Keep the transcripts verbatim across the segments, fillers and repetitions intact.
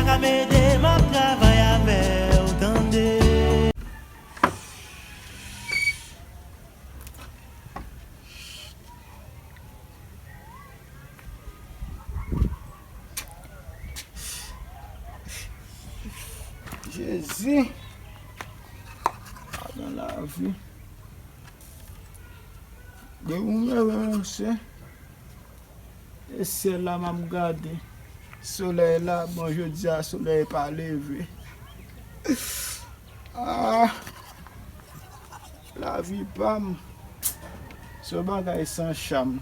Ka mede m ap travay avè w, tande. Jezi, adan lavi. Depi m leve, monchè, e syèl la m ap gade. Solèy la, bon, jodi a, solèy pa leve. Ah, lavi pa m, se yon bagay san cham.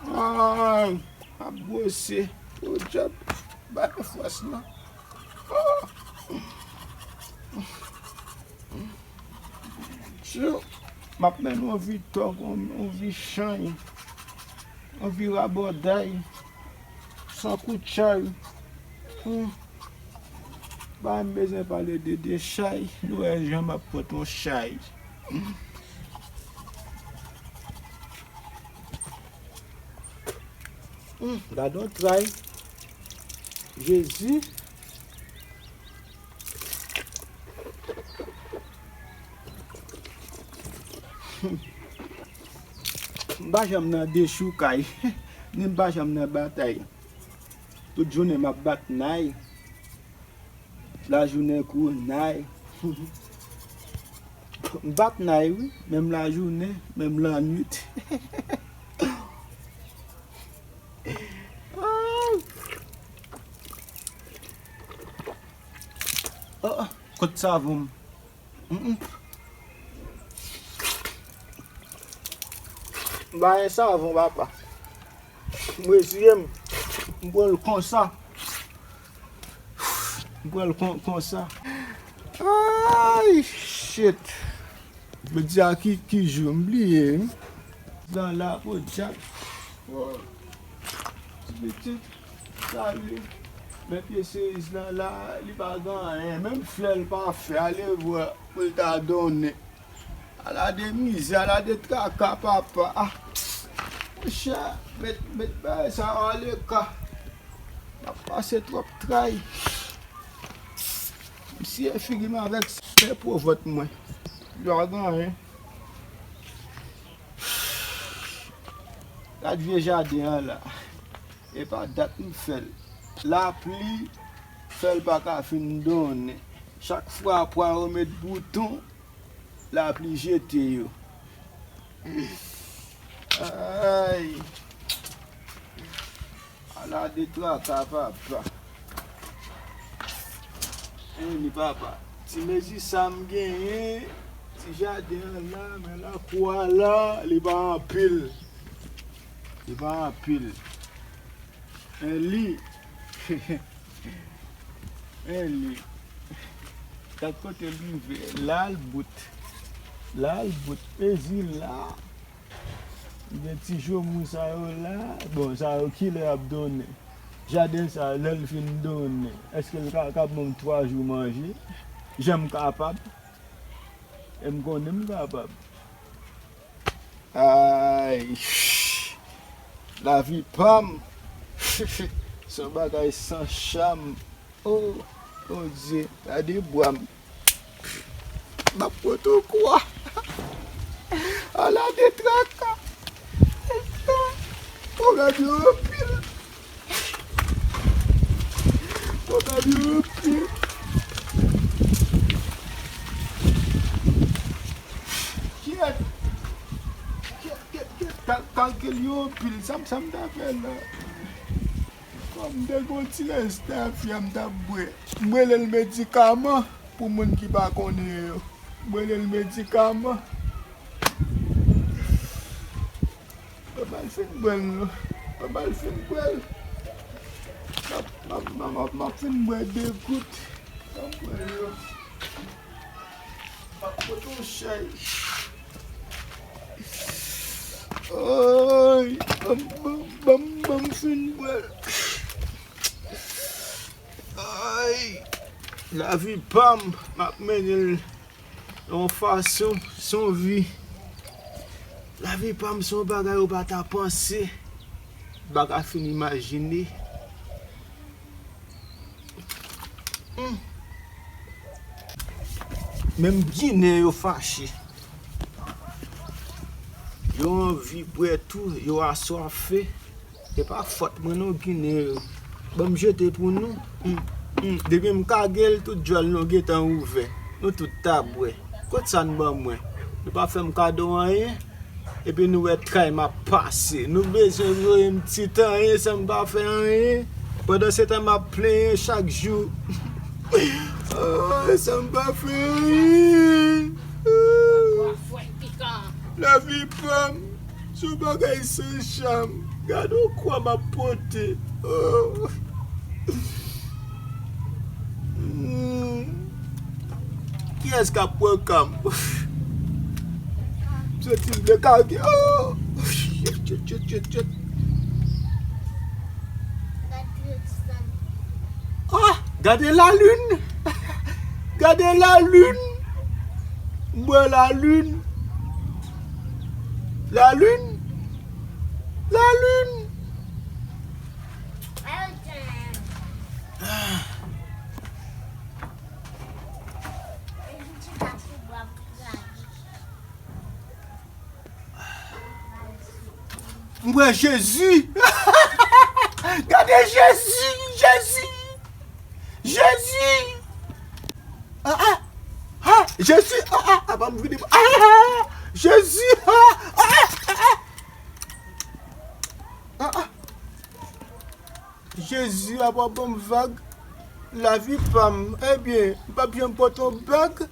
Ay, m ap bwose. Podyab, bay mwen fòs, non. Ah. Tchou, m ap mennen yon vi tòg, yon, yon vi chany, yon vi rabòday, san kout chay. Hmm. Pa m bezwen pale de, de chay, nou wè jan m ap pot yon chay. Hmm, gade yon tray. Jezi. M pa janm nan dechoukay, ni m pa janm nan batay. Tout jounen m ap bat nay. Lajounen kou nay. M bat nay, wi, menm lajounen, menm lannwit. Oh, oh, kot savon m? Mm, mm. M pa gen savon, papa. M reziye m. M pran l konsa. M pran l kon, konsa. Ay, shit. Jodi a ki, ki jou? M bliye, wi. Nan la, podyab. Oh. Ti pitit. Salut. Men pye seriz lan la, li pa gen anyen. Menm flè l pa fè. Ale vwè pou l ta donnen. Ala de mizè, ala de traka, papa. Ah. Monchè, met, met bagay sa yo aleka. M ap pase twòp tray. M siye figi m avèk sa. Men pwovòt mwen. Yo a gen anyen. Gad vye jaden an la. E pa dat m fè l. Lapli fè l pa ka fin donnen. Chak fwa pwa yo met bouton, lapli jete yo. Ay. Ala de traka, papa. Anni, papa. Ti mezi sa m genyen, ti jaden an la, men lakou a la, li pa anpil. Li pa anpil. Men li, men li. Gad kote l rive. La l bout. La l bout. Mezi la. Gen ti joumou sa yo la. Bon, sa yo kilè y ap donnen? Jaden sa, lè l fin donnen, èske l ka, ka ban m twa jou manje? Jan m kapab? E m konnen m kapab. Ay, lavi pa m. Se yon bagay san cham. Oh, Bondye, gade bwa m. M ap pote w kwa. Ala de traka. Pwoblèm yo anpil. Pwoblèm yo anpil. Kyèt. Kyèt, kyèt, kyèt. Kal-, kalkil yo anpil. Sa m, sa m ta fè la? Kòm m te gon ti rès tafya m t ap bwè. M rele l medikaman pou moun ki pa konnen yo. M rele l medikaman. Mwen pral fin bwè l non. Mwen pral fin bwè l. M ap, m ap, m ap, m ap, m ap fin bwè de gout. Ban m bwè l non. M ap pote yon chay. Ay, ban m, ban m, ban m, ban m fin bwè l. Ay, lavi pa m, m ap mennen l yon fason, se yon vi. Lavi pa m se yon bagay ou pa ta panse, ou pa ka fin imajine. Hmm. Menm Ginen yo fache. Yo anvi bwè tou, yo aswafe. E pa fòt mwen non, Ginen yo. Ban m jete pou nou. Hmm, hmm. Depi m kage l, tout djòl nou gentan ouvè. Nou tout ta bwè. Kot sa n ban mwen? Nou pa fè m kado anyen. Epi nou wè tray m ap pase. Nou bezwen voye m ti tan, anyen san m pa fè anyen. Pandan se tan m ap plenyen chak jou. Oh, san m pa fè anyen. Lavi pa m, se yon bagay san cham. Gade yon kwa m ap pote. Oh. Hmm. Kiyès k ap pran ka m? M santi m vle kage. Oh! Shit, shit, shit, shit, shit. Ah! Gade lalin! Gade lalin! M wè lalin! Lalin! Lalin! Ah! M wè Jezi. Gade Jezi, Jezi, Jezi. Ah, ah, ah, Jezi, ah, ah, ah, pa m vide. Ah, ah, ah, Jezi, ah, ah, ah, ah. Ah, ah. Jezi ap ap ban m vag. Lavi pa m. Ebyen, m p ap janm pote yon bag.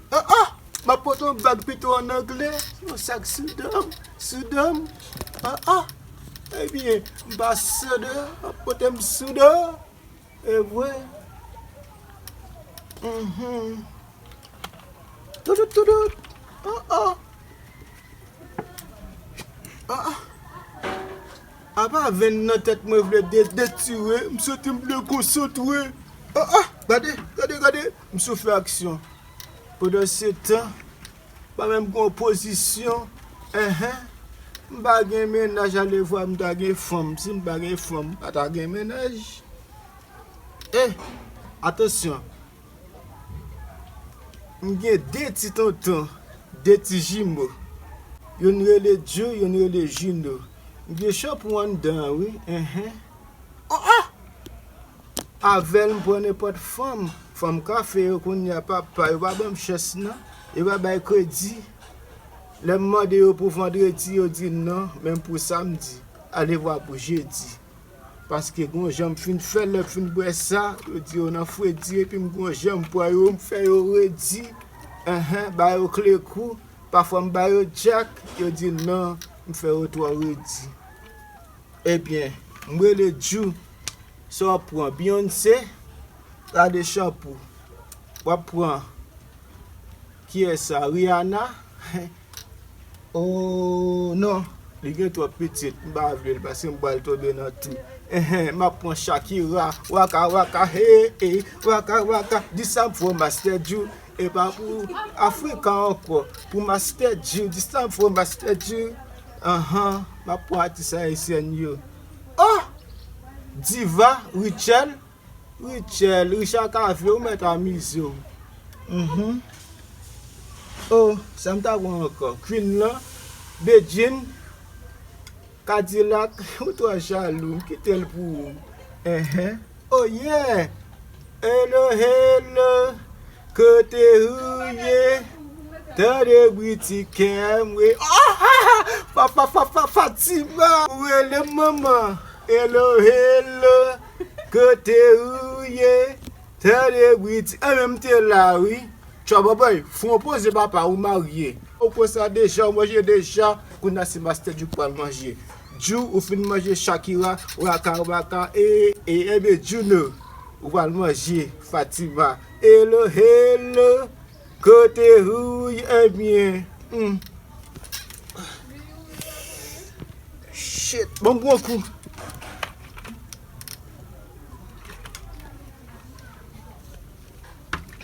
Ah, ah! M ap pote yon bag pito ann anglè. Yon sak sou do m, sou do m. Ah, ah! Ebyen, m pa sou do, m ap pote m sou do. E vre. Mhm. Toudout, toudout. Ah, ah. Ah, ah. Apa venn nan tèt mwen vle de-, detire, m santi m dekonsantre. Ah, ah, gade, gade, gade, m sou fè aksyon. Pandan se tan, pa menm gen opozisyon. Enhen. M pa gen mennaj, alevwa m ta gen fanm. Si m pa gen fanm, m pa ta gen mennaj. Eh, atansyon. M gen de ti tonton, de ti jimo. Youn rele Djou, youn rele Jino. M gen chanpou anndan an, wi, enhen. Oh, ah! Avè l, m pran nenpòt fanm. Fanm kafe yo kounye a, papa, yo pa ban m chans, non. Yo pa bay kredi. Lè m mande yo pou vandredi, yo di non, menm pou samdi. Alevwa pou jedi. Paske gon jan m fin fè, lè m fin bwè sa, yo di yo nan fredi, epi m gon jan m pran yo, m fè yo redi. Enhen, ba yo kle kou, pafwa m ba yo djak, yo di non, m fè yo twò redi. Ebyen, m rele Djou, sa w ap pran, Beyoncé, gade chanpou. W ap pran, kiyès sa, Rihanna? Oh, non, li gen twòp pitit, m pa vle l paske m pral tonbe nan tou. Enhen, m ap pran Shakira, waka waka, hey, hey, waka waka, this time for Master Djou, e pa pou Afrika ankò, pou Master Djou, this time for Master Djou. Anhan, m ap pran atis ayisyèn yo. Oh! Diva, Rutshelle, Rutshelle, Richard Cavé, ou mèt amize w. Mhm. Oh, sa m ta pran ankò? Queen lan, Bedjine, Cadillac, ou twò jalou, m kite l pou ou. Enhen. Oh yeah! Hello, hello, kote ou ye? Tande bri ti kè m, wi. Oh, ha, ha, fa, fa, fa, fa, Fatima, ou rele m manman. Hello, hello, kote ou ye? Tande bri ti, e menm te la, wi. Tchwa, bòbòy, fè yon poze, papa, ou marye. Ou konsa deja, ou manje deja, kounye a se Master Djou k pral manje. Djou, ou fin manje Shakira, waka waka, e, e, ebyen, Djouno, ou pral manje Fatima. Hello, hello, kote ou ye, ebyen, hmm. Shit, ban m pran kou.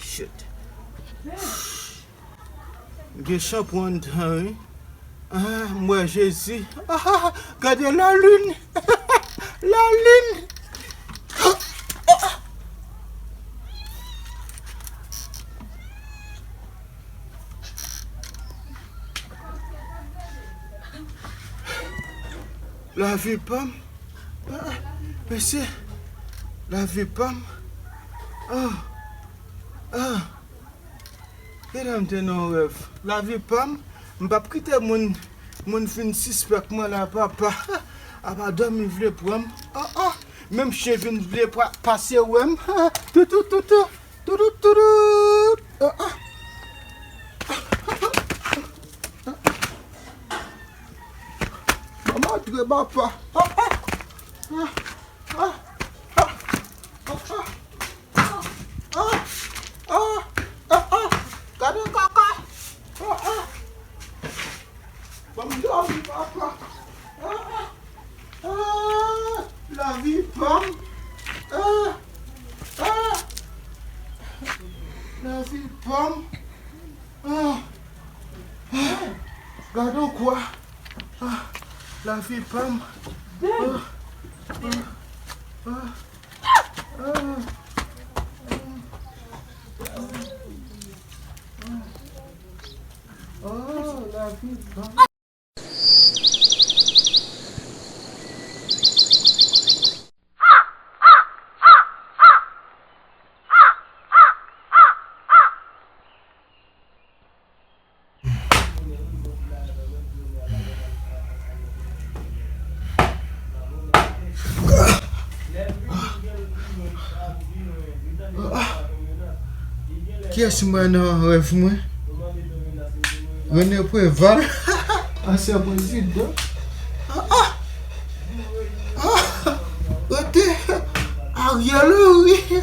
Shit. M gen chanpou anndan, wi. Ah, m wè Jezi. Ah, gade lalin. Lalin. Ah, ah. Lavi pa m. Ah, mesye. Lavi pa m. Ah, ah. Genlè m te nan yon rèv. Lavi pa m. M p ap kite moun, moun vin sispèk mwen la, papa. Apa dòmi vle pran m. Ah, ah. Menm chen vin vle pa-, pase wè m. Toutou, toutou. Toutou, toutou. Ah, ah. Ban m antre, papa. Ah, ah. Ah, ah. Ah, ah. Ah, ah. Ah, ah. Gade kaka. Ah, ah. Ban m dòmi, papa. Ah, ah. Ah, lavi pa m. Ah, ah. Lavi pa m. Ah, ah. Gade yon kwa. Ah, lavi pa m. Ah, ah, ah, ah. Oh, lavi pa m. Kiyès m wè nan rèv mwen? René Préval, ansyen prezidan. Ah, ah. Ah, rete Ariel Henry.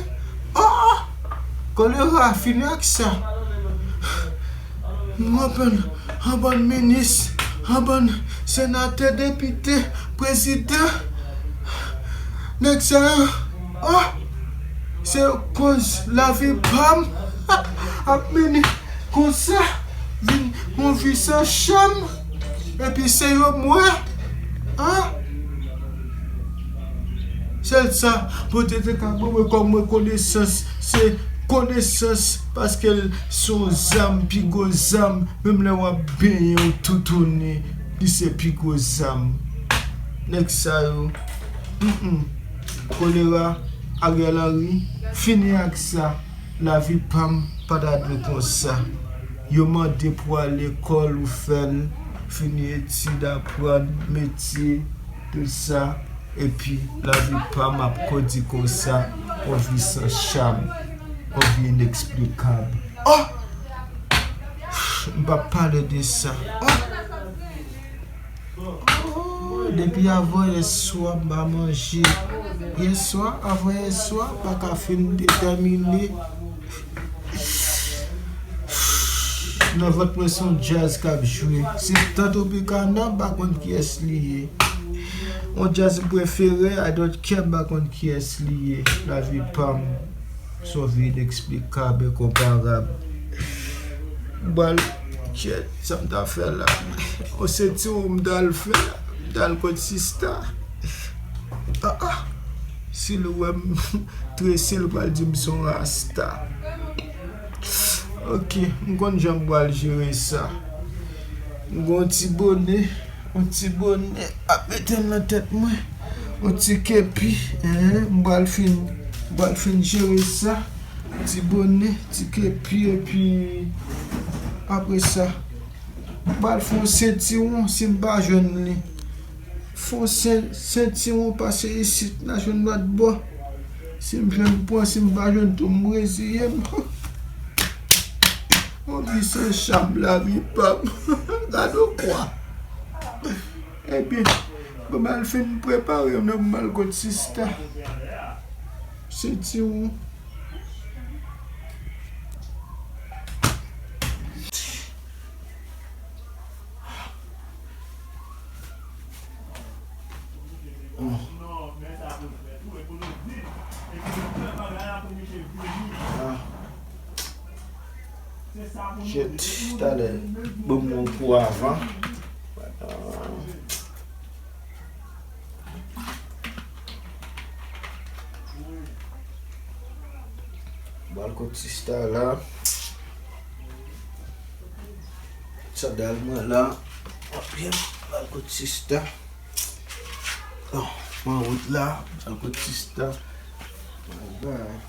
Ah, ah. Kolera fini ak sa. M konprann, an bann minis, an bann senatè, depite, prezidan, nèg sa yo, oh, se yo koz lavi pa m ap mennen konsa, vin yon vi san cham, epi se yo m wè, ah. Sèl sa Bondye te ka ban mwen kòm rekonesans, se konesans, paske l se yon zam, pi gwo zam, menm lè w ap benyen w toutouni, li se pi gwo zam. Nèg sa yo, mm, mm. Kolera, Ariel Henry, fini ak sa. Lavi pa m pa ta dwe konsa. Yo mande pou al lekòl, ou fè l, fini etid, aprann metye, tout sa, epi lavi pa m ap kondi konsa, yon vi san cham, yon vi ineksplikab. Oh! M p ap pale de sa. Oh! Oh, depi avan yèswa m pa manje. Yèswa, avan yèswa, m pa ka fin detèmine. Nan vant mwen se yon djaz k ap jwe. Se tan Tropicana, m pa konn kiyès li ye. Yon djaz m prefere, I don't care, m pa konn kiyès li ye. Lavi pa m. Se yon vi ineksplikab, enkonparab. M pral, shit, sa m ta fè la? On sentiwon m ta al fè, m ta al kot sista. Ah, ah. Si l wè m trese, l pral di m se yon rasta. Ok, m konn jan m pral jere sa. M gen yon ti bone. Yon ti bone ap mete nan tèt mwen. Yon ti kepi, en, m pral fin, m pral fin jere sa. Ti bone, ti kepi, epi apre sa, m pral fè yon sentiwon si m pa jwenn li. Fè yon sen-, sentiwon pase isit, n a jwenn lòt bò. Si m jwenn, m pran, si m pa jwenn tou, m reziye m. Yon vi san cham, lavi pa m. Gade w kwa. Ebyen, bon, m al fin prepare m nan pou m al kot sista. Sentiwon. Shit, talè, ban m yon kou avan. Bal kot sista la. Sandal mwen la. Bal kot sista. Bon, mwen an wout la, al kot sista. Bye bye.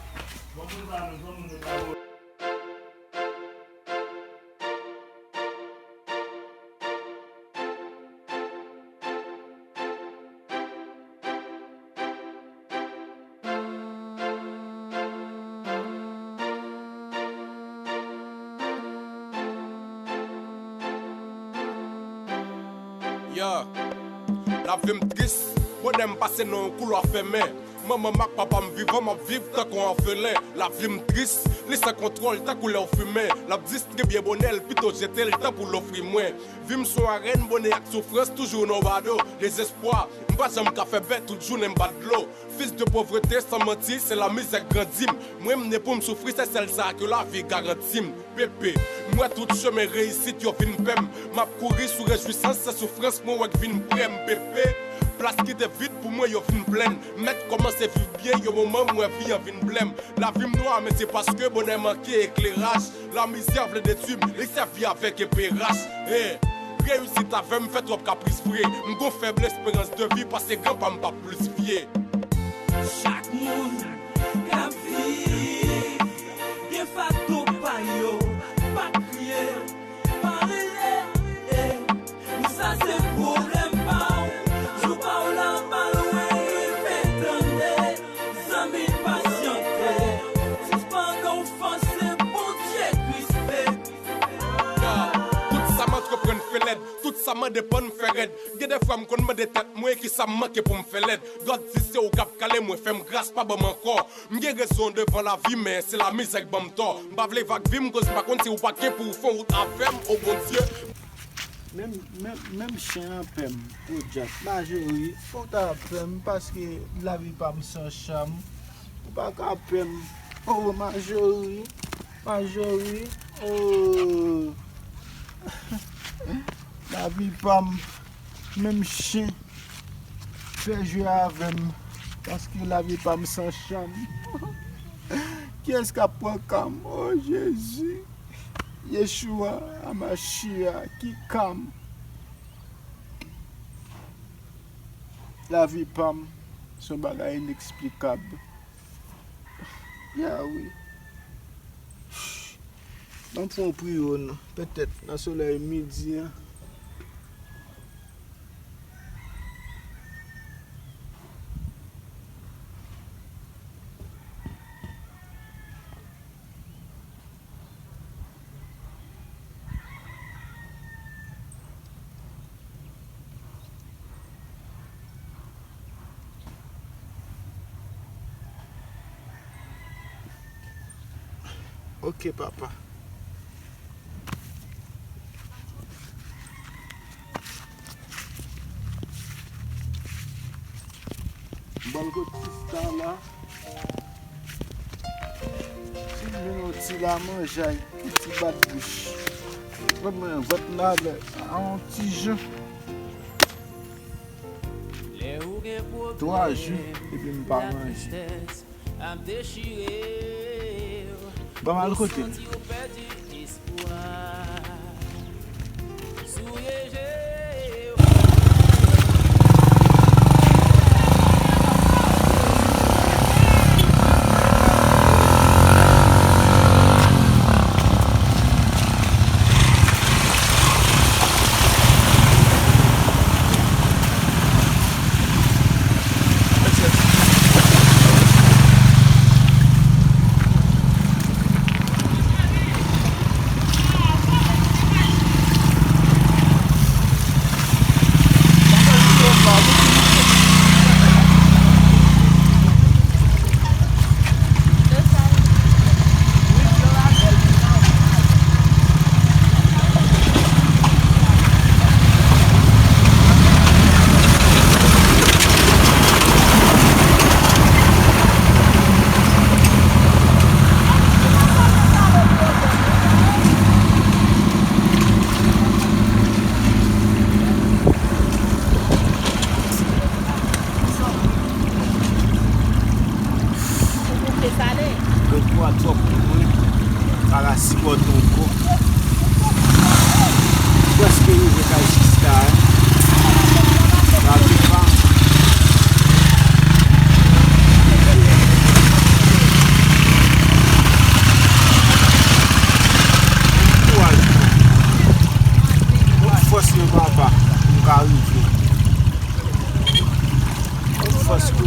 Yeah. Lavi m tris, bonè m pase nan yon koulwa fèmen. Manman m ak papa m vivan, m ap viv tankou orfelen. Lavi m tris, li san kontwòl tankou lè w fimen. L ap distribye bonè l, pito jete l tanpou l ofri mwen. Vi m sou arèn, bonè ak soufrans toujou nan bado. Dezespwa, m pa janm ka fè bè, tout jounen m bat dlo. Fis de pauvreté, san manti, se lamizè k grandi m. Mwen, m ne pou m soufri, se sèl sa ke lavi garanti m. Pepe, m wè tout chemen reyisit yo vin pè m. M ap kouri sou rejwisans, se soufrans mwen wè k vin prè m. Pepe, plas ki te vid pou mwen yo vin plen. M mèt kòmanse viv byen, yon moman m wè vi an vin blè m. Lavi m nwa, men se paske bonè manke ekleraj. Lamizè vle detwi m, li sèvi avèk epe rach. Hey, reyisit avè m fè twòp kapris vre. M gon fèb esperans de vi, pase granpa m p ap plis vye. Chak moun k ap viv gen fato pa yo, pa kriye, pa rele, eh. Sa se pwoblèm pa w. Jou pa w la pa lwen rive, tande. Zanmi, pasyante. Sispann ofanse Bondye, Kris pè. Ya, tout sa m antreprann fè lèd, tout sa m mande pa m fè rèd. Gen de fwa m konn mande tèt mwen kisa m manke pou m fè lèd. Gòd di se ou k ap kale mwen, fè m gras, pa ban m ankò. M gen rezon devan lavi, men se lamizè k ban m tò. M pa vle vag vi m, koz m pa konn si ou pa gen pou w fè yon wout avè m, o Bondye. Menm, menm, menm chen an pè m, podyab. Majori, fò w ta pè m, paske lavi pa m san cham. Ou pa ka pè m. O, Majori, Majori, o. Lavi pa m, menm chen. Fè jwe avè m, paske lavi pa m san cham. Kiyès k ap pran ka m? O Jezi, Yeshua Amashia, ki ka m? Lavi pa m se yon bagay ineksplikab. Yahweh. Ban m fè yon priye, non. Petèt nan solèy midi an. Ok, papa. Ban l kot sista la. Si m jwenn yon ti lamanjay, yon ti bat bouch. Vant mwen, vant m la bè, a yon ti jan. Twa jou epi m pa manje. Ban m al kote l. Ou bouke sale. Grann pwa twòp pou mwen. Pa ka sipòte ankò. Prèske rive kay sista, hein. Lavi pa m.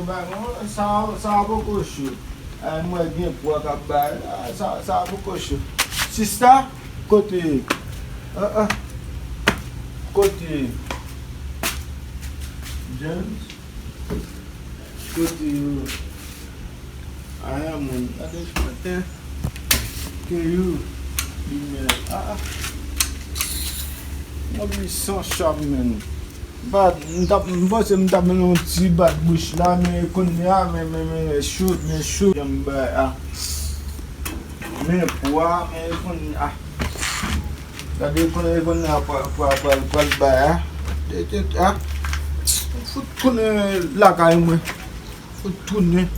yo bay, non, sa, sa a poko cho. Ay, mwen gen pwa k ap bay. Ah, sa, sa a poko cho. Sista, kote? Ah, ah. Kote? James? Kote yo? Ayan moun, gade maten. Ke yo? Limyè. Ah, ah. Mwen vin san chòm, menm. Bat, m t ap, m panse m t ap mennen yon ti bat bouch la, men kounye a, men, men, men, shoot, men shoot, jan m bay a. Men pwa, men kounye a. Gade kounye a, kounye a, pwa, pwa, pwa, pwa l bay a. Te, te, a. Fout tounen lakay mwen. Fout tounen.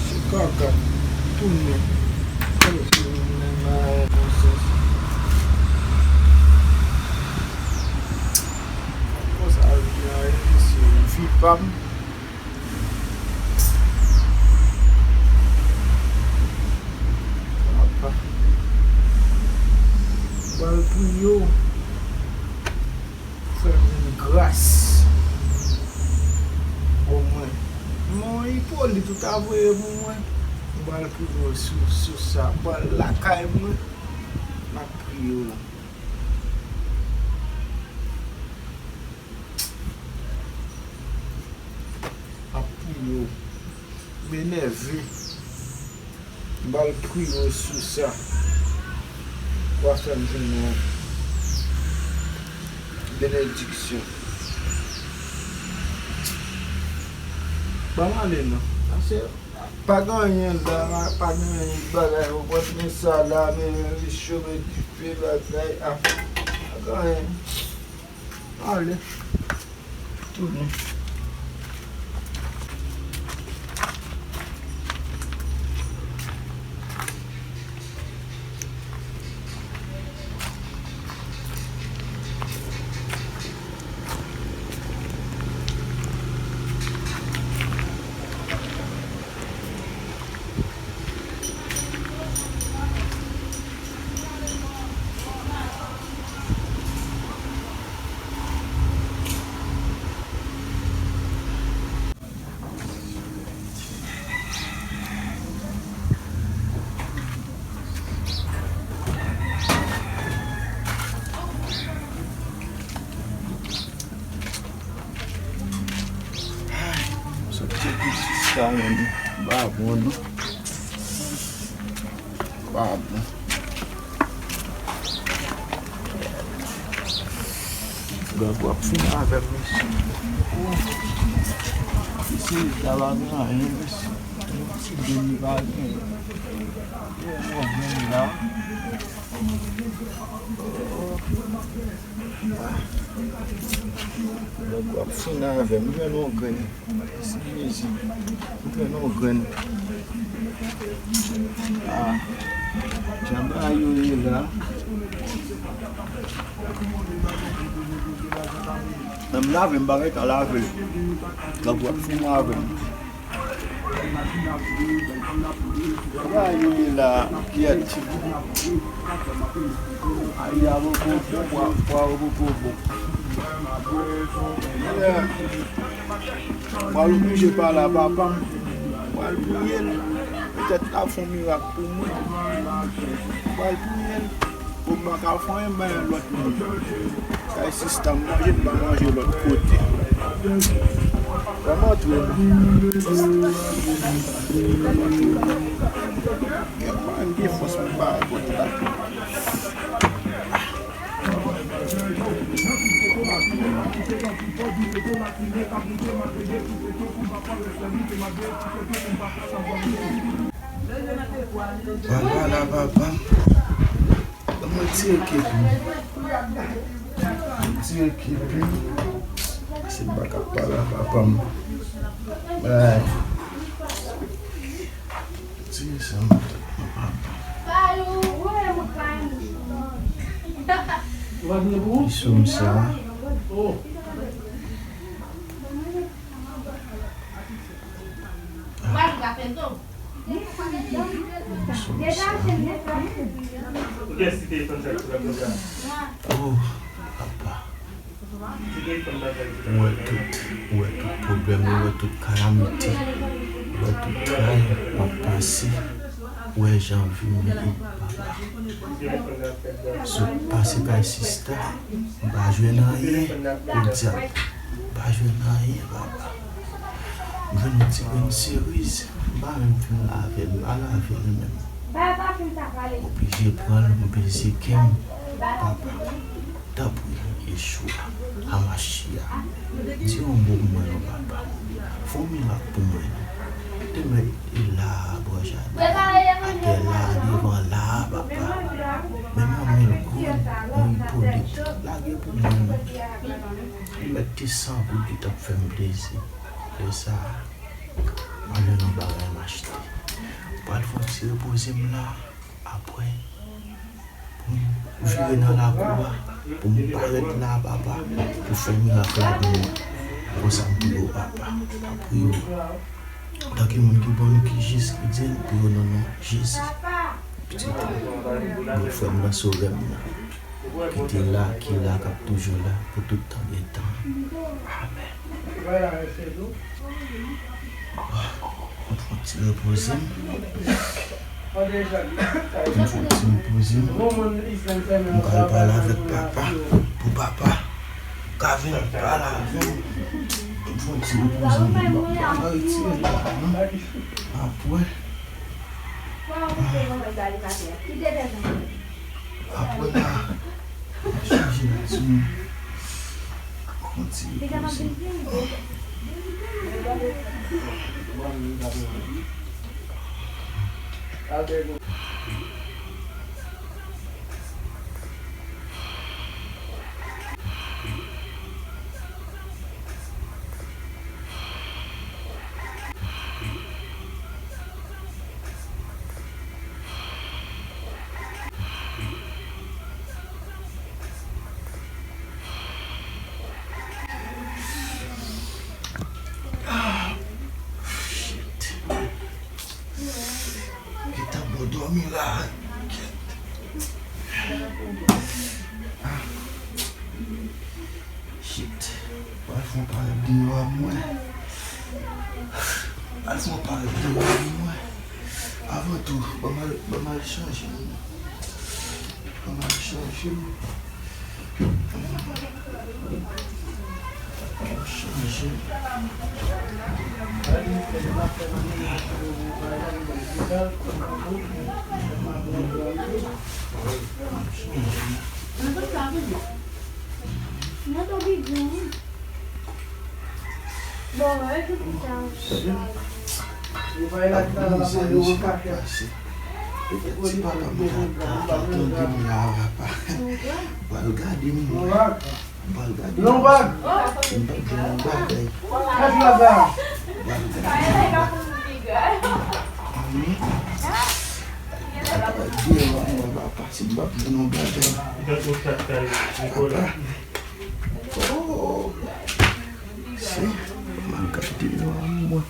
Se kaka. Tounen. Gade se moun nan nan yon sens. Konsa vi a ye, se vi pa m. Apa. Bal pou yo. Fè m vin gras. Omwen. Mwen Ipolit, ou ta voye pou mwen. M pral priye w sou, sou sa. M pral lakay mwen. M ap priye w. M ap priye w. M enève. M pral priye w sou sa. W a fè m jwenn yon benediksyon. Ban m ale non. Pase pa gen anyen la, pa gen anyen bagay, ou konn men sa la, men richo, men dife, bagay, a, pa gen anyen. Ale. Tounen. Sa menm, pa bon non. Pa bon. Gang w ap fini avè m, mesye. Mesye, sa pa gen anyen, mesye. Yon ti grenn li pa gen. Yon grenn la. Gang w ap fini avè m. Jwenn yon grenn. Mezi, m jwenn yon grenn. Ah, jan bagay yo ye la. Menm lave m pa gen tan lave l. Gang w ap fini avè m. Bagay yo ye la, kyèt. Ay, a poko bon, pwa, pwa poko bon. Yeah. Pral oblije pale a papa m. Pral priye l. Petèt l ap fè yon mirak pou mwen. Pral priye l. Pou m pa ka fè anyen bay yon lòt moun. Kay sista m manje, m pa manje lòt kote. Vrèman trè. Gen mwen gen fòs m pa kote la. Papa la, papa m. Ban mwen ti ekipi. Ti ekipi. Se pa k ap pale a papa m. Bay. Ti sa m. Ti sa m sa. Oh, papa. Ou wè tout, ou wè tout pwoblèm, ou wè tout kalamite, ou wè tout tray m ap pase, ou wè jan vi m ye, papa. Sot pase kay sista, m pa jwenn anyen, podyab, m pa jwenn anyen, papa. M jwenn yon ti grenn seriz, m pa menm fin lave l, m pa lave l menm. M oblije pran l, m peze kè m. Papa, tanpri, Yeshua Hamashia, di yon mo pou mwen non, papa. Fè yon mirak pou mwen non. Te mèt la, bò jaden, atè la, devan la, papa. Men manmi l grenn, yon ipolit, lage pou mwen non. Li mèt te san goud li t ap fè m plezi. Lè sa a, m al jwenn yon bagay m achte. M pral fè yon ti repoze m la. Apre, pou m vire nan lakou a, pou m parèt la, papa, pou fè mirak la pou mwen. Konsa m priye w, papa. M ap priye w. Antanke moun ki bon, ki jis, ki dye, m priye w nan non Jezi. Pitit ou, bon frè m nan, sovè m nan. Ki te la, ki la, k ap toujou la, pou tout tan gen tan. Amèn. M fè yon ti repoze m. M fè yon ti repoze m. M pral pale avèk papa. Pou papa ka vin pale avè m. M fè yon ti repoze m. M pa ka retire la non. Apre. Apre la, m chanje la sou m. Kontinye poze. Shit. Gentan bon dòmi la. Shit. Pral fè yon parèt deyò a mwen. Pral fè yon parèt deyò a mwen. Avan tou, ban m al, ban m al chanje m. Ban m al chanje m. Chanje. Mezanmi, sa k pase? Petèt si papa m ta, ta, ta tande m la, papa. Pral gade m. Mwen pral gade yon bag. Mwen pral jwenn yon bagay. Kèt la ba. Mwen pral gade yon bagay. Mwen pral jwenn yon bagay. Papa, si m pa jwenn yon bagay. Papa. Oh. Se, mwen pral gade yon mwen.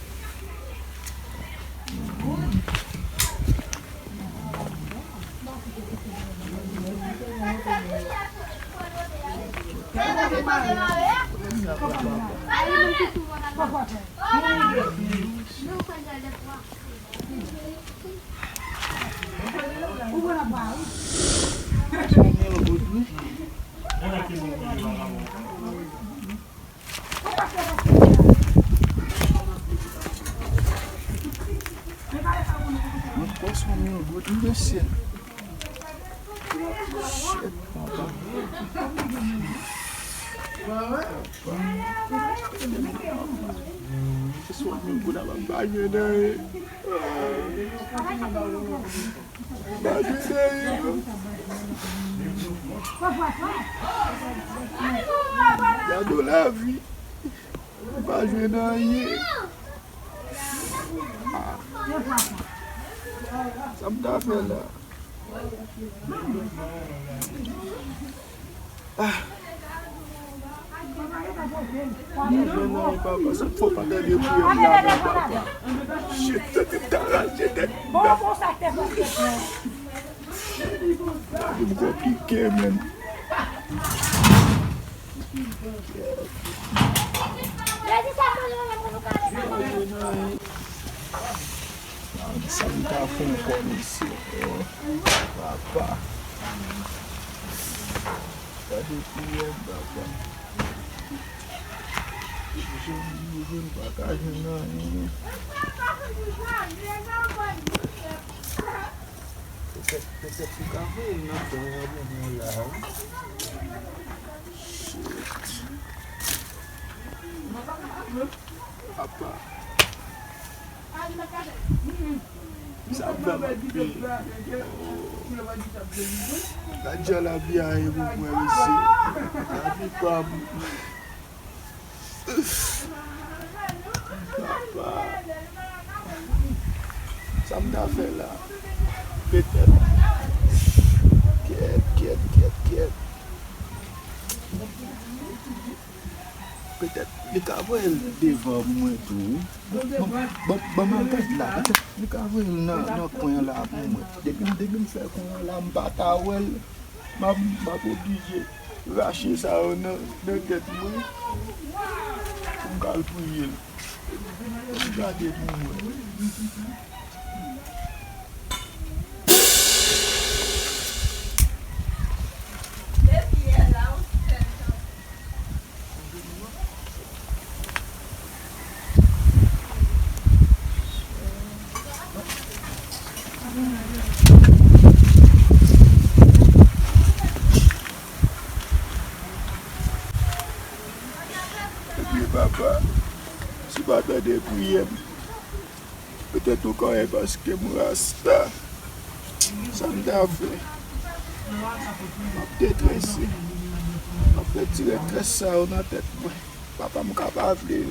Mwen pran swen mil goud, wi, mesye. Shit, papa. Mwen pran swen mil goud, ap pa jwenn anyen. Pa jwenn anyen. Gade lavi. Pa jwenn anyen. Sa m ta fè la? Ah. Mwen jwenn anyen, papa. Sa k fè w pa tande priyè m la, non, papa? Shit, tèt m ta rache, tèt m ta. Lavi m konplike, menm. Sa m ta fè ankò, mesye? Oh, papa. Gade priyè m, papa. Jwenn, jwenn, pa ka jwenn anyen. Petèt, petèt ou ka voye l nan kwen an pou mwen la, wi. Shit. Apa. Sa fè m anpil. Gad jan lavi a ye pou mwen, mesye. Lavi pa m. Papa. Sa m ta fè la? Petèt. Kyèt, kyèt, kyèt, kyèt. Petèt li ka voye l devan mwen tou, wi. Bon, bon, bon, m al gad la. Petèt li ka voye l nan, nan kwen an la pou mwen. Depi, depi m fè kwen an la, m pa ta wè l. M ap, m ap oblije rache sa yo nan, nan tèt mwen pou m ka al priye l. Gade pou mwen. Epi papa, si w pa tande priyè m, petèt ou ka wè paske m rasta. Sa m ta fè? M ap detrese. M ap retire très sa yo nan tèt mwen. Papa m ka pa vle. M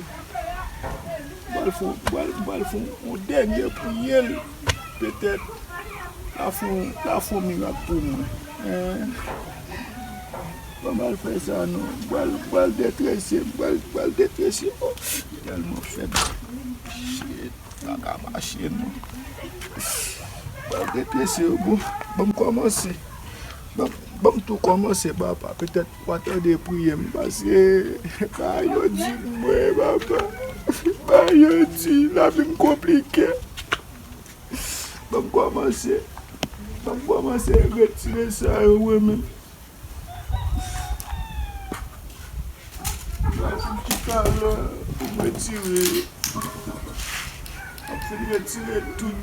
pral fè, m pral, m pral fè yon dènye priyè l. Petèt l a fè yon, l a fè yon mirak pou mwen. Hein? Ban m al fè sa non. M pral, m pral detrese, m pral, m pral detrese. Oh, m tèlman fèb. Shit, m pa ka mache non. M pral detrese yo, bon. Ban m kòmanse. Ban, ban m tou kòmanse, papa. Petèt w a tande priyè m, paske bagay yo di mwen, papa. Bagay yo di, lavi m konplike. Ban m kòmanse. Ban m kòmanse retire sa yo mwen menm. Yon ti Talè pou m retire. M ap fin retire tout.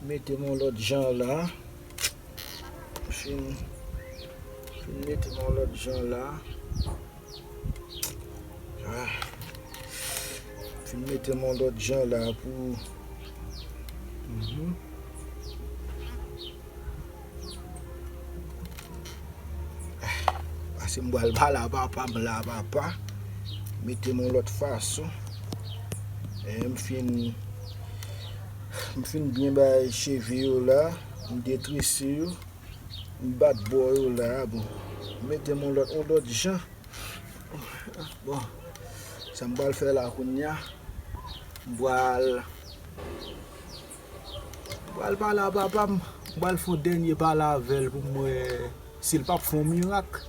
Mete m yon lòt jan la. Fin, fin mete m yon lòt jan la. Ah. Fin mete m yon lòt jan la pou. Mhm. Paske m pral pale a papa, m la papa. Mete m yon lòt fason. E m fin, m fin byen bay cheve yo la. M detrese yo. M bat bò yo la. Bon. Mete m yon lòt, yon lòt jan. Bon. Sa m pral fè la kounye a. M pral M pral pale a papa m, m pral fè yon dènye pale avè l pou m wè si l p ap fè yon mirak.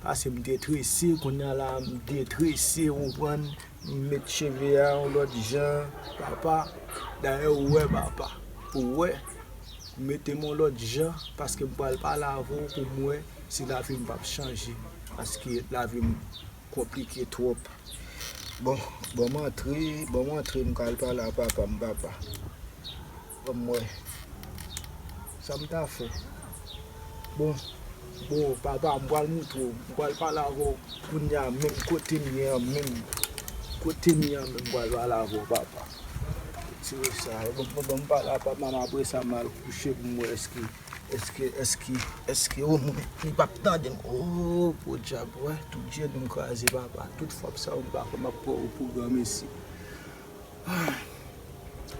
Paske m detrese, kounye a la, m detrese, ou konprann? M met cheve a yon lòt jan, papa. Dayè, ou wè, papa. Ou wè, mete m yon lòt jan, paske m pral pale avè w pou m wè si lavi m p ap chanje. Paske lavi m konplike twòp. Bon, ban m antre, ban m antre, m ka al pale a papa m, papa. Ban m wè. Sa m ta fè? Bon, bon, papa, m pral montre w. M pral pale avè w kounye a menm kote m ye an menm. Kote m ye an menm, m pral pale avè w, papa. Retire sa. Bon, bon, bon, m pale a papa m, apre sa, m al kouche pou m wè èske Èske, èske, èske omwen li p ap tande m? O, podyab, wè, tout jenou m kraze, papa. Tout fòs sa yo, m pa kwè m ap pran ou pou granmesi. Ah.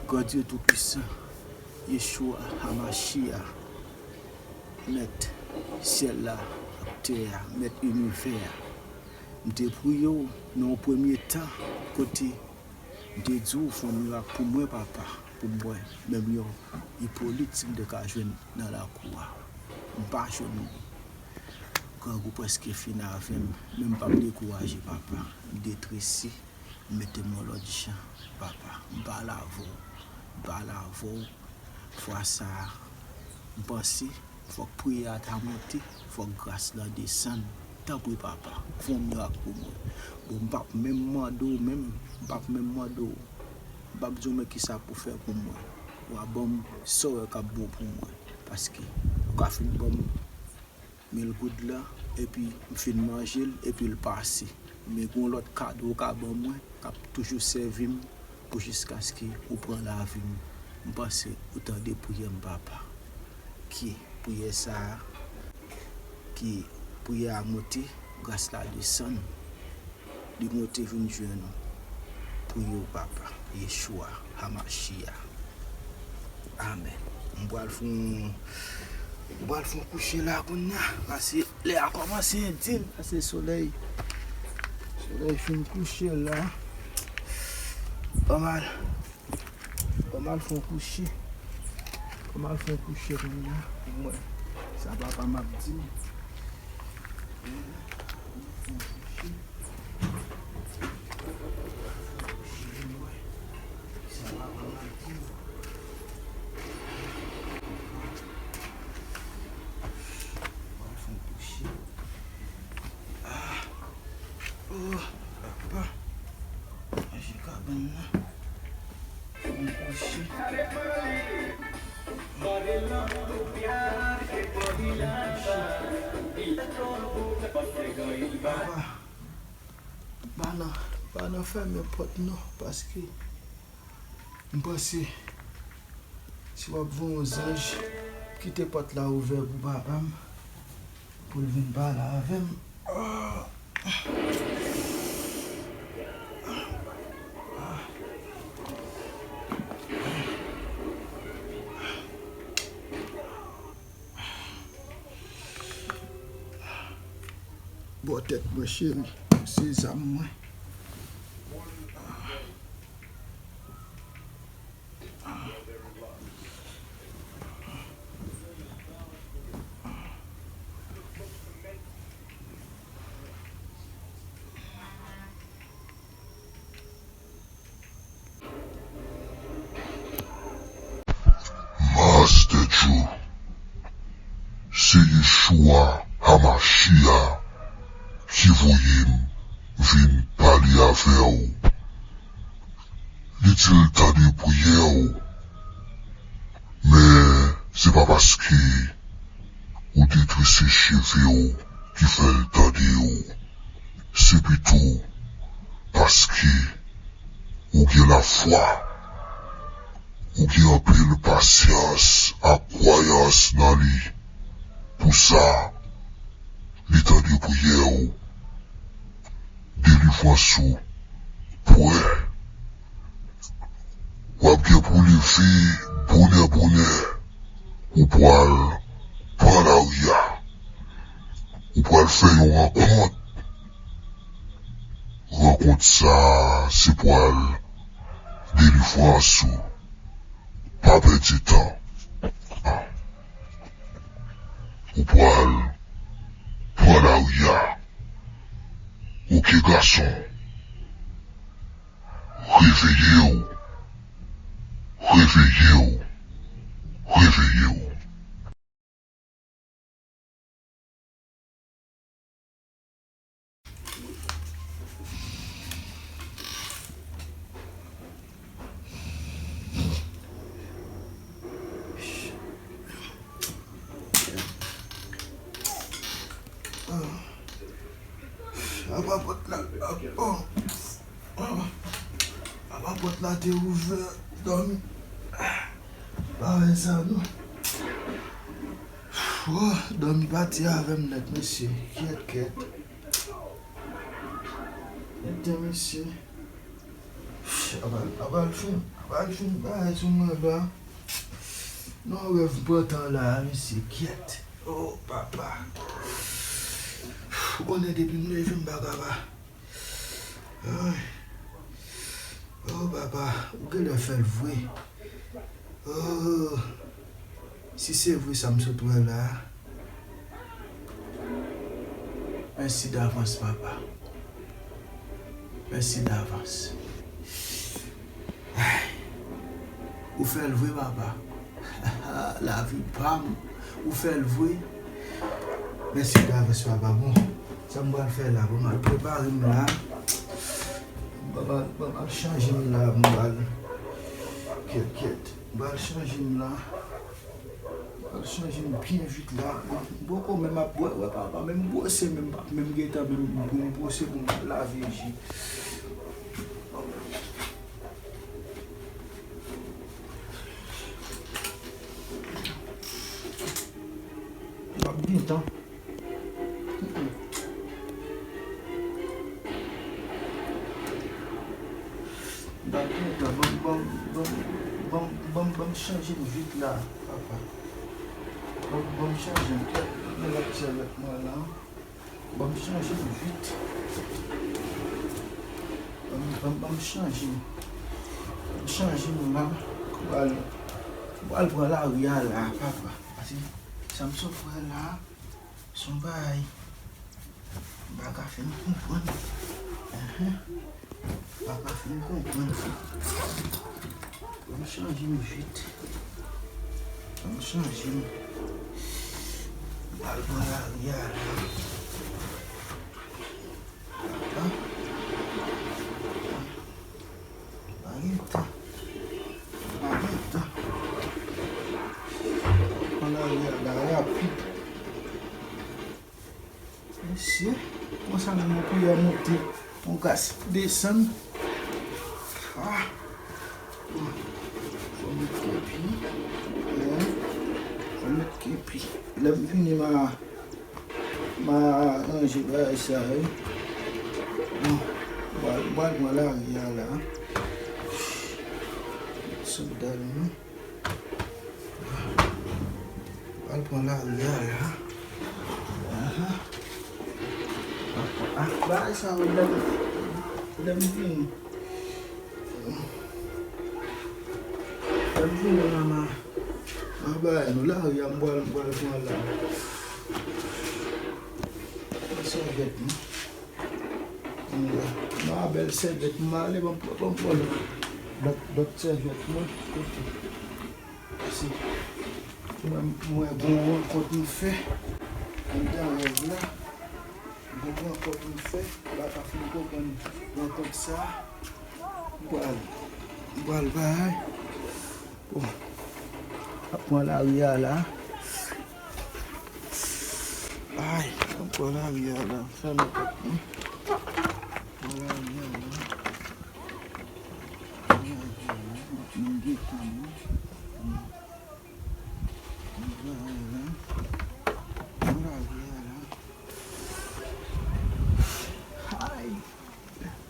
Gran Dye Toupisan, Yeshua Hamashia, Mèt syèl la ak tè a, Mèt inivè a, m te priye w nan yon premye tan kote M te di w fè yon mirak pou mwen, papa, pou m wè menm yon Ipolit si m te ka jwenn nan lakou a. M pa jwenn li. Grangou prèske fin avè m, men m p ap dekouraje, papa. M detrese, m mete m yon lòt jan, papa. M pale avè w, m pale avè w. Fwa sa a, m panse fòk priyè a ta monte, fòk gras la desann. Tanpri, papa, fè yon mirak pou mwen. Bon, m p ap menm mande w menm, m p ap menm mande w. M p ap di w men kisa pou fè pou mwen. W a ban m sa w wè k ap bon pou mwen. Paske ou ka fin ban m mil goud la, epi m fin manje l, epi l pase. Men gen yon lòt kado w ka ban mwen, k ap toujou sèvi m pou jiskaske ou pran lavi m. M panse ou tande priyè m, papa. Ki priyè sa a, ki priyè a monte, gras la desann. Li monte vin jwenn ou. Priye w, papa. Yeshua Hamashia. Amèn. M pral fè yon, m pral fè yon kouche la kounye a. Pase lè a kòmanse di l. Pase solèy. Solèy fin kouche la. Pa mal. Ban m al fè yon kouche. Ban m al fè yon kouche kounye a pou m wè sa papa m ap di m. Ban m al fè yon kouche. Ban m al fè yon kouche pou m wè sa papa m ap di m. Ban m al fè yon kouche. Ah. Oh, papa. Manje kabann nan. Fè m kouche. Papa, pa nan, pa nan fèmen pòt non, paske m panse si w ap voye yon zanj, kite pòt la ouvè pou papa m, pou l vin pale avè m. Ah. Bò tèt mwen, cheri. Se zam mwen. Yeshua Hamashia ki voye m vin pale avè w. Li di l tande priyè w, men se pa paske ou te trese cheve w ki fè l tande w. Se pito paske ou gen lafwa, ou gen anpil pasyans ak kwayans nan li. Pou sa, li tande priyè w, delivrans ou prè. W ap gen pou leve bonè bonè, ou pral pran lari a, ou pral fè yon rankont. Rankont sa a se pral delivrans ou. Pa pèdi tan. Ou pral pran lari a. Oke gason. Reveye w. Reveye w. Reveye w. Apa pòt la, oh, apa pòt la te ouvè, dòmi. Pa wè sa non. Oh, dòmi pati avè m nèt, mesye. Kyèt, kyèt. Kyèt, mesye. Apa, apa l fin, apa l fin bagay sou mwen la. Non, rèv pran tan la, mesye, kyèt. Oh, papa. Ou konnen depi m leve m pa ka pa. Ay. Oh, papa, ou genlè fè l vre. Oh, si se vre sa m sot wè la, mèsi davans, papa. Mèsi davans. Ay, ou fè l vre, papa. Lavi pa m, ou fè l vre. Mèsi davans, papa. Bon, sa m pral fè la, bon, m al prepare m la. Ban m al, ban m al chanje m la, m pral, kyèt, kyèt. M pral chanje m la. M pral chanje m byen vit la. M poko menm ap bwè, wè papa, menm bwose menm, m p ap menm gentan menm pou m bwose pou m lave je. M p ap gentan. Mm, mm. M p ap gentan, ban m, ban m, ban m, ban m, ban m, ban m chanje m vit la, papa. Ban m, ban m chanje m. Kèt, men lòt sèvyèt mwen la. Ban m chanje m vit. Ban m, ban m, ban m chanje m. Ban m chanje m la. Pou al, pou al pran lari a la, papa. Paske sa m sot wè la, se yon bagay m pa ka fè m konprann. Enhen. M pa ka fè m konprann. Ban m chanje m vit. Ban m chanje m. M al pran lari a la. Papa. Pa gen tan. Pa gen tan. Pran lari a la rapid. Mesye, konsa menm yon priyè monte, yon gras desann. Ah. Fò m met kepi. Fò m met kepi. Lè m vini, m a, m a ranje bagay sa yo. Bon, m pral, m pral pran lari a la. Sandal mwen. Al pran lari a la. Aha. Ah, bagay sa yo lè m, lè m vini. Lè m vini la, m a, m a bay nou lari a, m pral, m pral pran la. Sèvyèt mwen. Mwen a bèl sèvyèt mwen ale, ban m pran, ban m pran lòt, lòt, lòt sèvyèt mwen. Kote? Mwen, mwen gon rankont m fè. Anndan rèv la, gon rankont m fè, m pa ka fin konprann rankont sa. M pral, m pral bay. Bon, ap pran lari a la. Ay, m pran lari a la. Fèmen pòt mwen. Pran lari a la. Pran lari a la. M ap menm gentan mwen. Ay,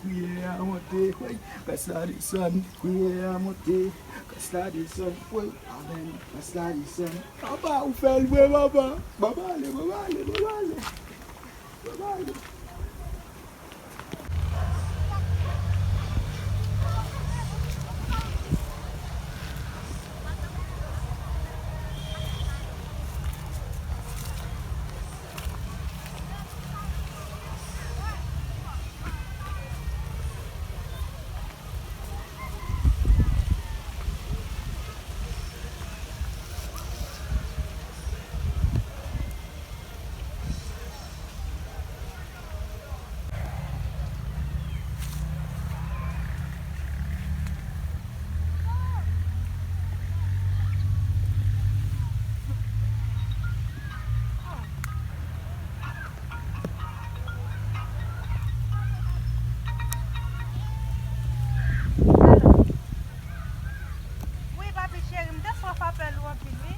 priyè a monte, woy, kras la desann, priyè a monte, kras la desann, woy, amèn, kras la desann. Papa, ou fè l vre, papa. Papa, ale, papa, ale, papa, ale. Papa, ale. Wi, papi cheri, m te swaf apèl ou anpil, wi.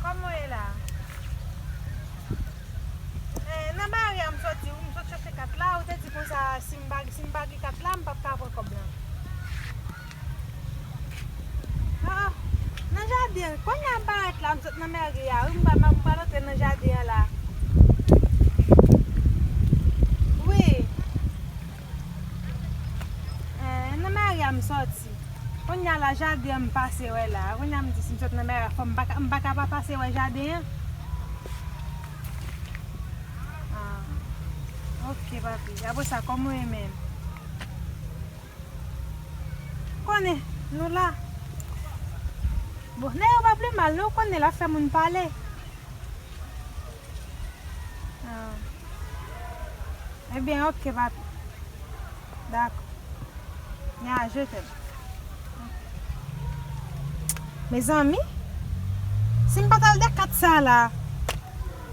Kòman w ye la? Eh, nan mari a m soti, wi, m sot chache kat la, ou te di konsa, si m pa, si m pa gen kat la, m p ap ka pran kòb la. Ah, nan jaden, kounye a m parèt la, m sot nan mèri a, wi, m pa, m pral antre nan jaden an la. Wi. Eh, nan mèri a m soti. Kounye a la, jaden an m pase wè la. Kounye a m di si m sot nan mèri a, fò m pa ka, m pa ka pa pase wè jaden an. Ah. Ok, papi. Apre sa, kòman w ye menm? Konnen, nou la. Bon, nèg yo pa pi mal, non, ou konnen l ap fè moun pale. Ah. Ebyen, ok, papi. Dakò. Ya, je t'aime. Mezanmi, si m pa t al de kat sa la,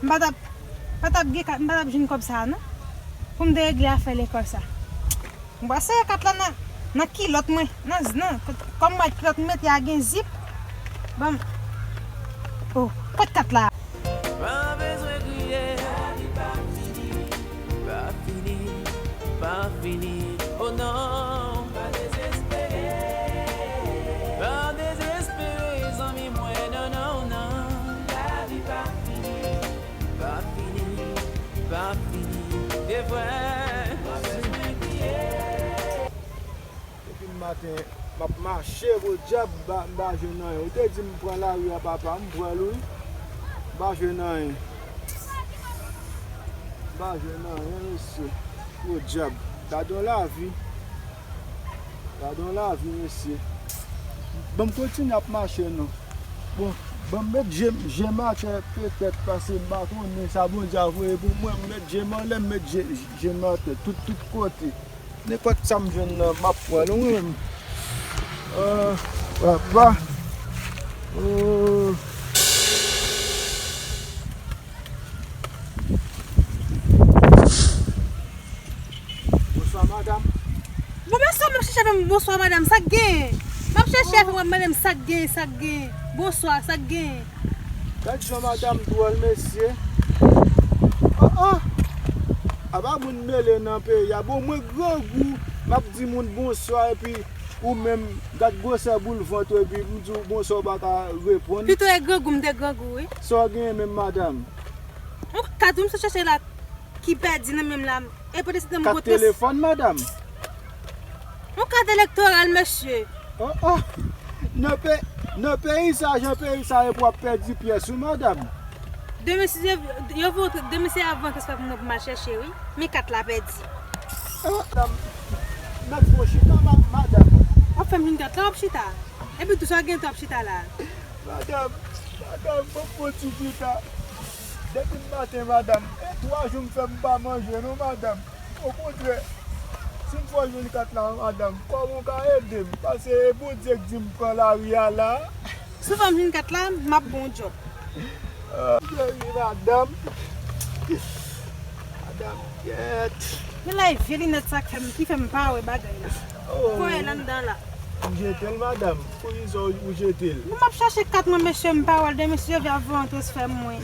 m pa t ap, pa t ap gen kat, m pa t ap jwenn kòb sa, non. Pou m te regle afè lekòl sa. M pral sere kat la nan, nan kilòt mwen. Nan, nan, kòm mwen kilòt m mete a gen zip. Ban m. Oh, kot kat la? Pa bezwen kriye, lavi pa fini, pa fini, pa fini, oh non. Pa dezespere, pa dezespere, zanmi mwen, non, non, non. Lavi pa fini, pa fini, pa fini, de vrè. Pa bezwen kriye. Depi maten, m ap mache, podyab, m pa, m pa jwenn anyen. Ou te di m pran lari a, papa, m pran l, wi. M pa jwenn anyen. M pa jwenn anyen, mesye. Podyab. Gade yon lavi. Gade yon lavi, mesye. Ban m kontinye ap mache, non. Bon, ban m met je m, je m atè, petèt, paske m pa konnen sa Bondye a voye pou mwen. M met je m anlè, m met je, je m atè, tout, tout kote. Nenpòt sa m jwenn nan, m ap pran l, wi. Ah, papa. Oh. Bonswa, madanm. Bon, bonswa, m ap chèche avè m. Bonswa, madanm. Sa k gen? M ap chèche avè m, w ap mande m sa k gen, sa k gen. Bonswa, sa k gen? Gad jan madanm dwòl, mesye. Oh, oh. Apa moun mele nan peyi a. Bon, mwen grangou, m ap di moun bonswa, epi ou menm, gad gwosè boul vant ou, epi m di w bonswa, ou pa ka reponn. Pito e grangou, m te grangou, wi. Sa w genyen menm, madanm? Yon kat, wi, m sot chèche la, ki pèdi nan men m la. E pote se nan kat telefòn, madanm? Yon kat elektoral, mesye. Oh, oh. Nan pe-, nan peyi sa, jan peyi sa ye pou w ap pèdi pyès, wi, madanm. Demen, si Dye vle, yo voye, demen se avan transfè pou mwen pou m al chèche, wi. Men kat la pèdi. Oh, madanm, mèt fon chita, ma-, madanm. W ap fè m jwenn kat la, w ap chita. Epi tou sa w gen tan w ap chita la. Madanm, Madanm, bon, bon ti pita. Depi maten, madanm, e twa jou m fè m pa manje non, madanm. Okontrè, si m fè w jwenn kat la, madanm, kòman w ka ede m? Paske e Bondye k di m pran lari a la. Si w fè m jwenn kat la, m ap ba w djòb. Ah, cheri, madanm. Madanm, kyèt. Gen lè e vye linèt sa k fè m, ki fè m pa wè bagay la. Oh. Voye l anndan la. Ou jete l, madanm? Poukisa w jete l? Bon, m ap chache kat mwen, mesye, m pa wè l, de mesye yo vle ap voye yon transfè mwen.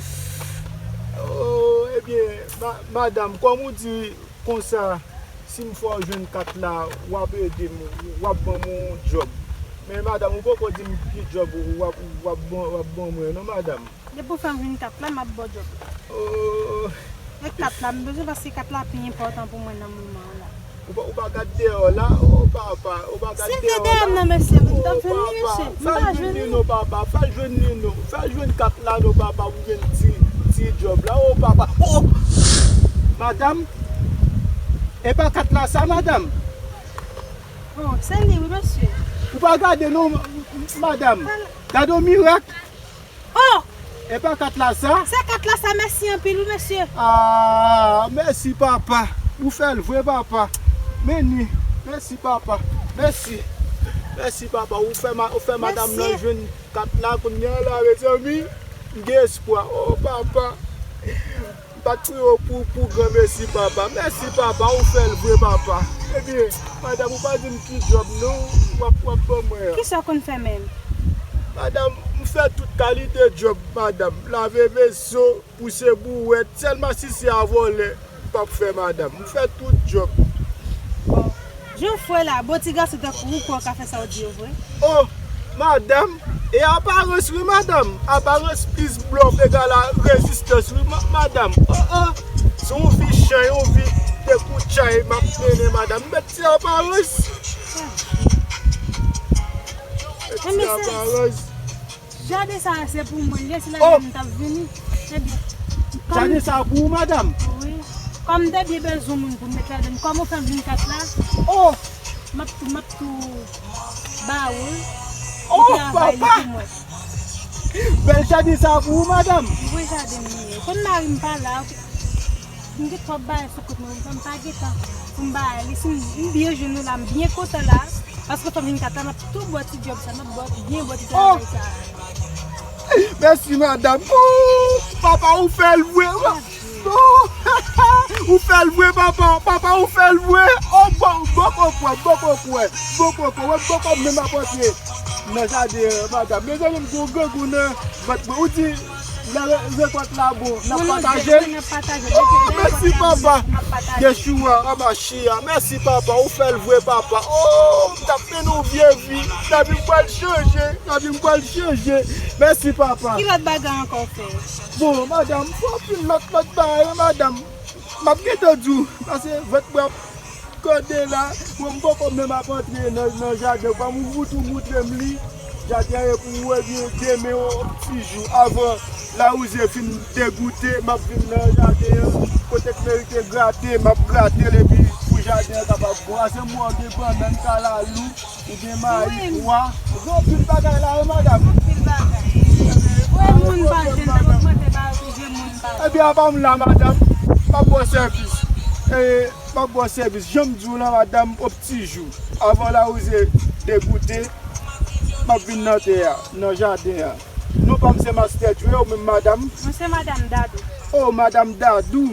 Oh, ebyen, ma-, madanm, kòm ou di konsa, si m fè w jwenn kat la, w ap ede m, w ap ban m yon djòb. Men, madanm, ou poko di m ki djòb w ap, w ap ban, w ap ban mwen, non, madanm. Depi w fè m jwenn kat la, m ap ba w djòb la. Oh. E kat la m bezwen, paske kat la pi enpòtan pou mwen nan moman an la. Ou pa, ou pa gad deyò la? Oh, papa, ou pa gad deyò la? Si l te deyò m nan, mesye, m t ap jwenn li, mesye. M pa jwenn li. Fè l jwenn li non, papa, fè l jwenn li non. Fè l jwenn kat la non, papa, pou jwenn ti, ti djòb la. Oh, papa, oh! Madanm, e pa kat la sa, madanm? Oh, se li, wi, mesye. Ou pa gade non, madanm. Gade yon mirak. Oh! E pa kat la sa? Se kat la sa, mèsi anpil, wi, mesye. Ah, mèsi, papa. Ou fè l vre, papa. Men ni. Mèsi, papa. Mèsi. Mèsi, papa. Ou fè ma-, ou fè madanm nan jwenn kat la kounye a la, mezanmi. M gen espwa. Oh, papa. M pa t priye w pou, pou granmesi, papa. Mèsi, papa, ou fè l vre, papa. Ebyen, madanm, ou pa di m ki djòb non w ap, w ap ban mwen an. Kisa w konn fè menm? Madanm, m fè tout kalite djòb, madanm. Lave veso, pouse bouwèt, sèlman si se a vòlè, m p ap fè, madanm. M fè tout djòb. Bon, jan w fè la, bon ti gason tankou ou kwè w ka fè sa w di yo vre? Oh, madanm, e aparans wi, madanm. Aparans plis blòf egal a rezistans wi, ma-, madanm. Oh, oh. Se yon vi chay, yon vi dekoutchay m ap mennen, madanm. M mèt se aparans. M mèt se aparans. Jaden sa a se pou mwen l ye, se la m t ap vini. Ebyen, kòm jaden sa a pou ou, madanm? Wi. Kòm m te byen bezwen moun pou m met ladan l, kòm ou fè m vin kat la, oh, m ap tou, m ap tou ba ou l. Oh, papa! Pou travay li pou mwen. Bèl jaden sa a pou ou, madanm? Wi, jaden m li ye. Konn mari m pa la, m gen twòp bagay sou kont mwen, m pa gen tan pou m bay li. Si m, m byen jwenn ou la, m byen kontan la. Paske fò m vin kat la, m ap tou bò ti djòb sa, m ap bò, byen bò ti travay sa. Mèsi, madanm. Oh, papa, ou fè l vre. Oh, ou fè l vre, papa. Papa, ou fè l vre. Oh, bon, bon, bon, bon, bon, bon, bon, bon, bon, bon, bon, menm ap antre nan jaden an, madanm. Mezanmi, m gon grangou nan vant mwen. Ou di, lè re-, rekòt la bon, n ap pataje l. Oh, mèsi, papa. Yeshua Amashia. Mèsi, papa. Ou fè l vre, papa. Oh, m t ap mennen yon vye vi. Lavi m pral chanje. Lavi m pral chanje. Mèsi, papa. Ki lòt bagay ankò w fè? Bon, madanm, m fè anpil lòt, lòt bagay, wi, madanm. M ap gentan di w, paske vant mwen ap kande la, bon, m poko menm ap antre nan, nan jaden. Kòm ou tou moutre m li, jaden an e pou ou, ebyen, demen yon ti jou, avan lawouze fin degoute, m ap vin nan jaden an, kote k merite grate, m ap grate l, epi pou jaden an kapab bon. Ase mwen gen bannann, kalalou, ou gen mayi, pwa. Ou gen anpil bagay la, wi, madanm. Anpil bagay. Wi, moun pa jwenn, nan ogmante bagay, wi, moun pa. Ebyen, apa m la, madanm. M ap ba w sèvis. E, m ap ba w sèvis. Jan m di w la, madanm, yon ti jou. Avan lawouze degoute, m ap vin nan tè a, nan jaden an. Non pa m se Master Dre, ou menm, madanm? Mwen se madanm Dadou. Oh, madanm Dadou.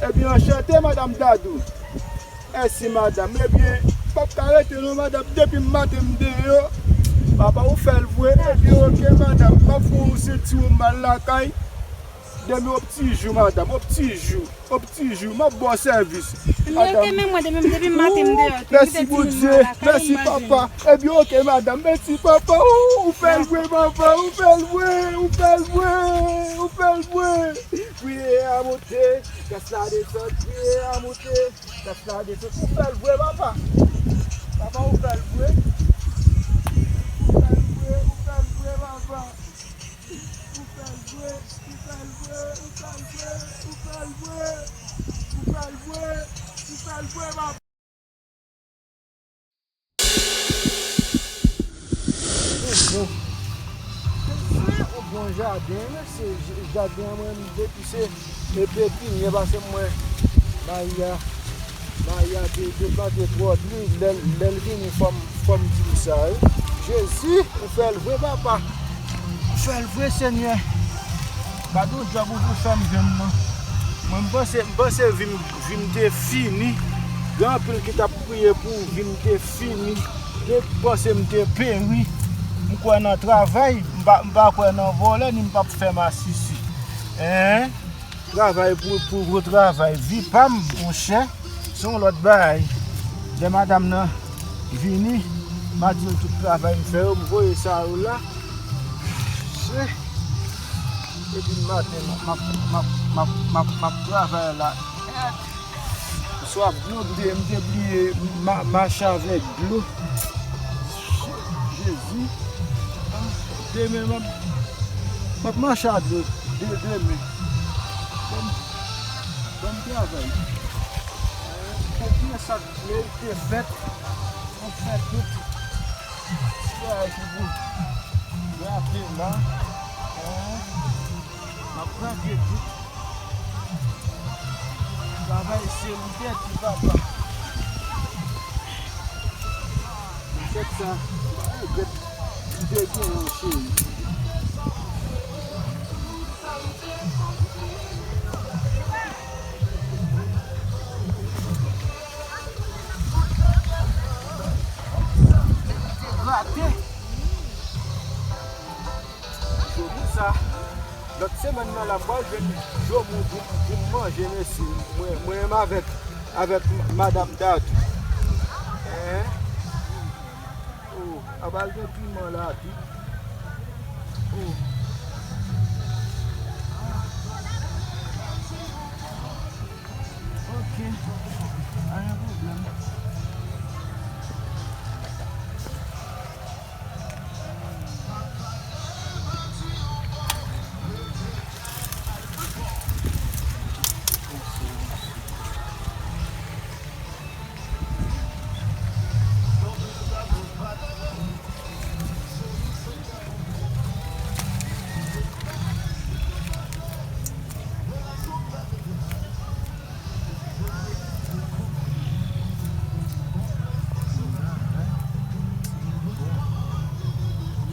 Ebyen, anchante, madanm Dadou. Mèsi, madanm. Ebyen, m p ap ka rete non, madanm, depi maten m deyò. Papa, ou fè l vre. Ebyen, oke, madanm. M ap fè yon senti ou m al lakay. Demen yon ti jou, madanm, yon ti jou. Yon ti jou. M ap ba w sèvis, madanm. Ebyen, oke, men mwen, demen, depi maten m deyò. Mèsi, Bondye. Mèsi, papa. Ebyen, oke, madanm. Mèsi, papa. Ou, ou fè l vre, papa. Ou fè l vre. Ou fè l vre. Ou fè l vre. Priye a monte, gras la desann, priye a monte, gras la desann. Ou fè l vre, papa. Papa, ou fè l vre. Ou fè l vre, ou fè l vre, papa. Ou fè l vre, ou fè l vre, ou fè l vre, ou fè l vre. Ou fè l vre, ou fè l vre, papa. Bon. Se yon Gon jaden, mesye, j-, jaden an mwen, depi se, e pepinyè, pase mwen, Maria, Maria te, te plante twò dli, lè, lè l vini, fò m, fò m di l sa, wi. Jezi, ou fè l vre, papa. Ou fè l vre, Senyè. Gade yon djòb ou, ou fè m jwenn nan. Mwen, m panse, m panse vi m, vi m te fini. Gen anpil ki t ap priye pou vi m te fini. Te panse m te peri. M kwè nan travay, m pa, m pa kwè nan vòlè, ni m p ap fè masisi. Hein? Travay pou, pou gwo travay. Vi pa m, monchè, se yon lòt bagay. Lè madanm nan vini, m a di l tout travay m fè yo, m voye sa yo la. Se, depi maten, m ap, m ap, m ap, m ap, m ap travay la. Swaf dlo, m te, m te bliye ma-, mache avèk dlo. Jezi. Demen, m ap, m ap mache a dlo. De-, demen. Bon, bon travay. Konbyen sa k merite fèt, nou fè tout. Ti bagay ki pou grate la. Hein? M ap grate tout. Travay se libète, papa. Chèk sa, m pa regrèt m te gen yon cheri. Grate. Jodi sa, lòt semèn nan la, m pral jwenn jomou pou, pou m manje, mesye. Mwen, mwen menm avèk, avèk madanm Dadou. Hein? Oh, a pral gen piman la tou. Oh. Ok. Pa gen pwoblèm.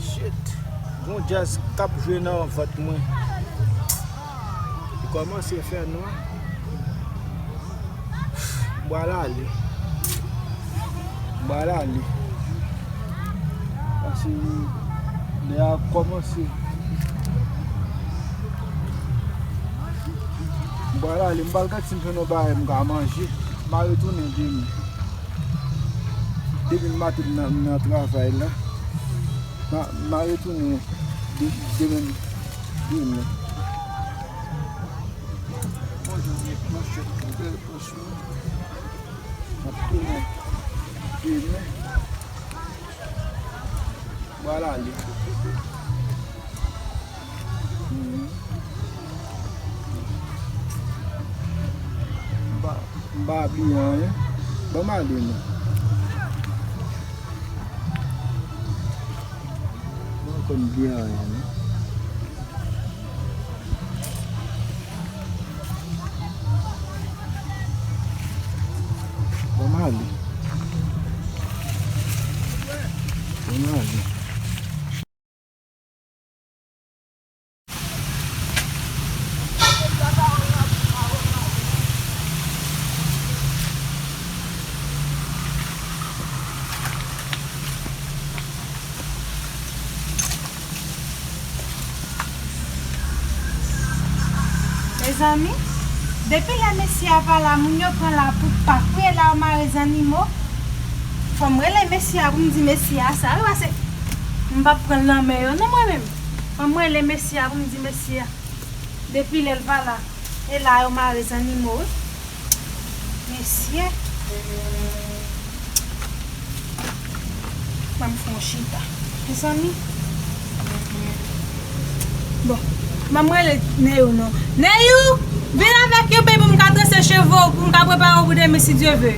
Shit. Gon djaz k ap jwe nan vant mwen. Li kòmanse fè nwa. M pral ale. M pral ale. Paske lè a kòmanse. M pral ale, m pral gade si m jwenn yon bagay m ka manje. M a retounen demen. Demen maten m nan, m nan travay la. M a, m a retounen de-, demen, demen. Bonjou, manchèt, bèl pòch mwen. M ap tounen demen. Pral ale. Mhm. M pa, m pa bliye anyen. Ban m ale non. M pa konn bliye anyen non. Ban m ale. Ban m ale. Mezanmi, depi lè mesye a pa la, moun yo pran lapoupa, kouye la yo mare zannimo. Fò m rele mesye a pou m di mesye a sa, wi, paske m p ap pran l nan men yo, non, mwen menm. Fò m rele mesye a pou m di mesye a. Depi lè l pa la, e la yo mare zannimo, wi. Mesye. Ban m fè yon chita. Mezanmi. Bon, ban m rele Neyou non. Neyou, vin avèk yo, baby, pou m ka transe cheve w, pou m ka prepare w pou demen, si Dye ve.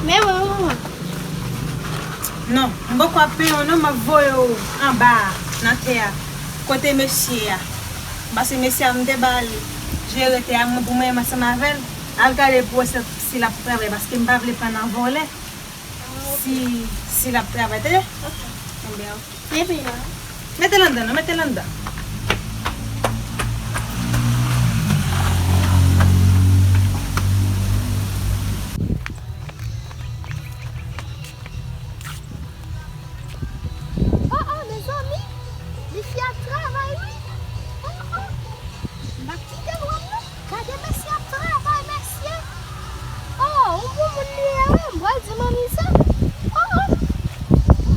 Men mwen, manman. Non, m poko ap peye w non, m ap voye w anba a, nan tè a, kote mesye a. Paske mesye a, m te ba l jere tè a mwen pou mwen menm ansanm avè l. Al gade pou wè si, si l ap travay, paske m pa vle pran nan vòlè. Si, si l ap travay, tande? Ok. Enben, ok. Mete l anndan, non, mete l anndan. Oh, oh, mezanmi! Li fi ap travay, wi! Oh, oh! M ap kite l wè m non! Gade mesye ap travay, mesye! Oh, yon bon moun li ye, wi! M pral di manmi sa! Oh, oh!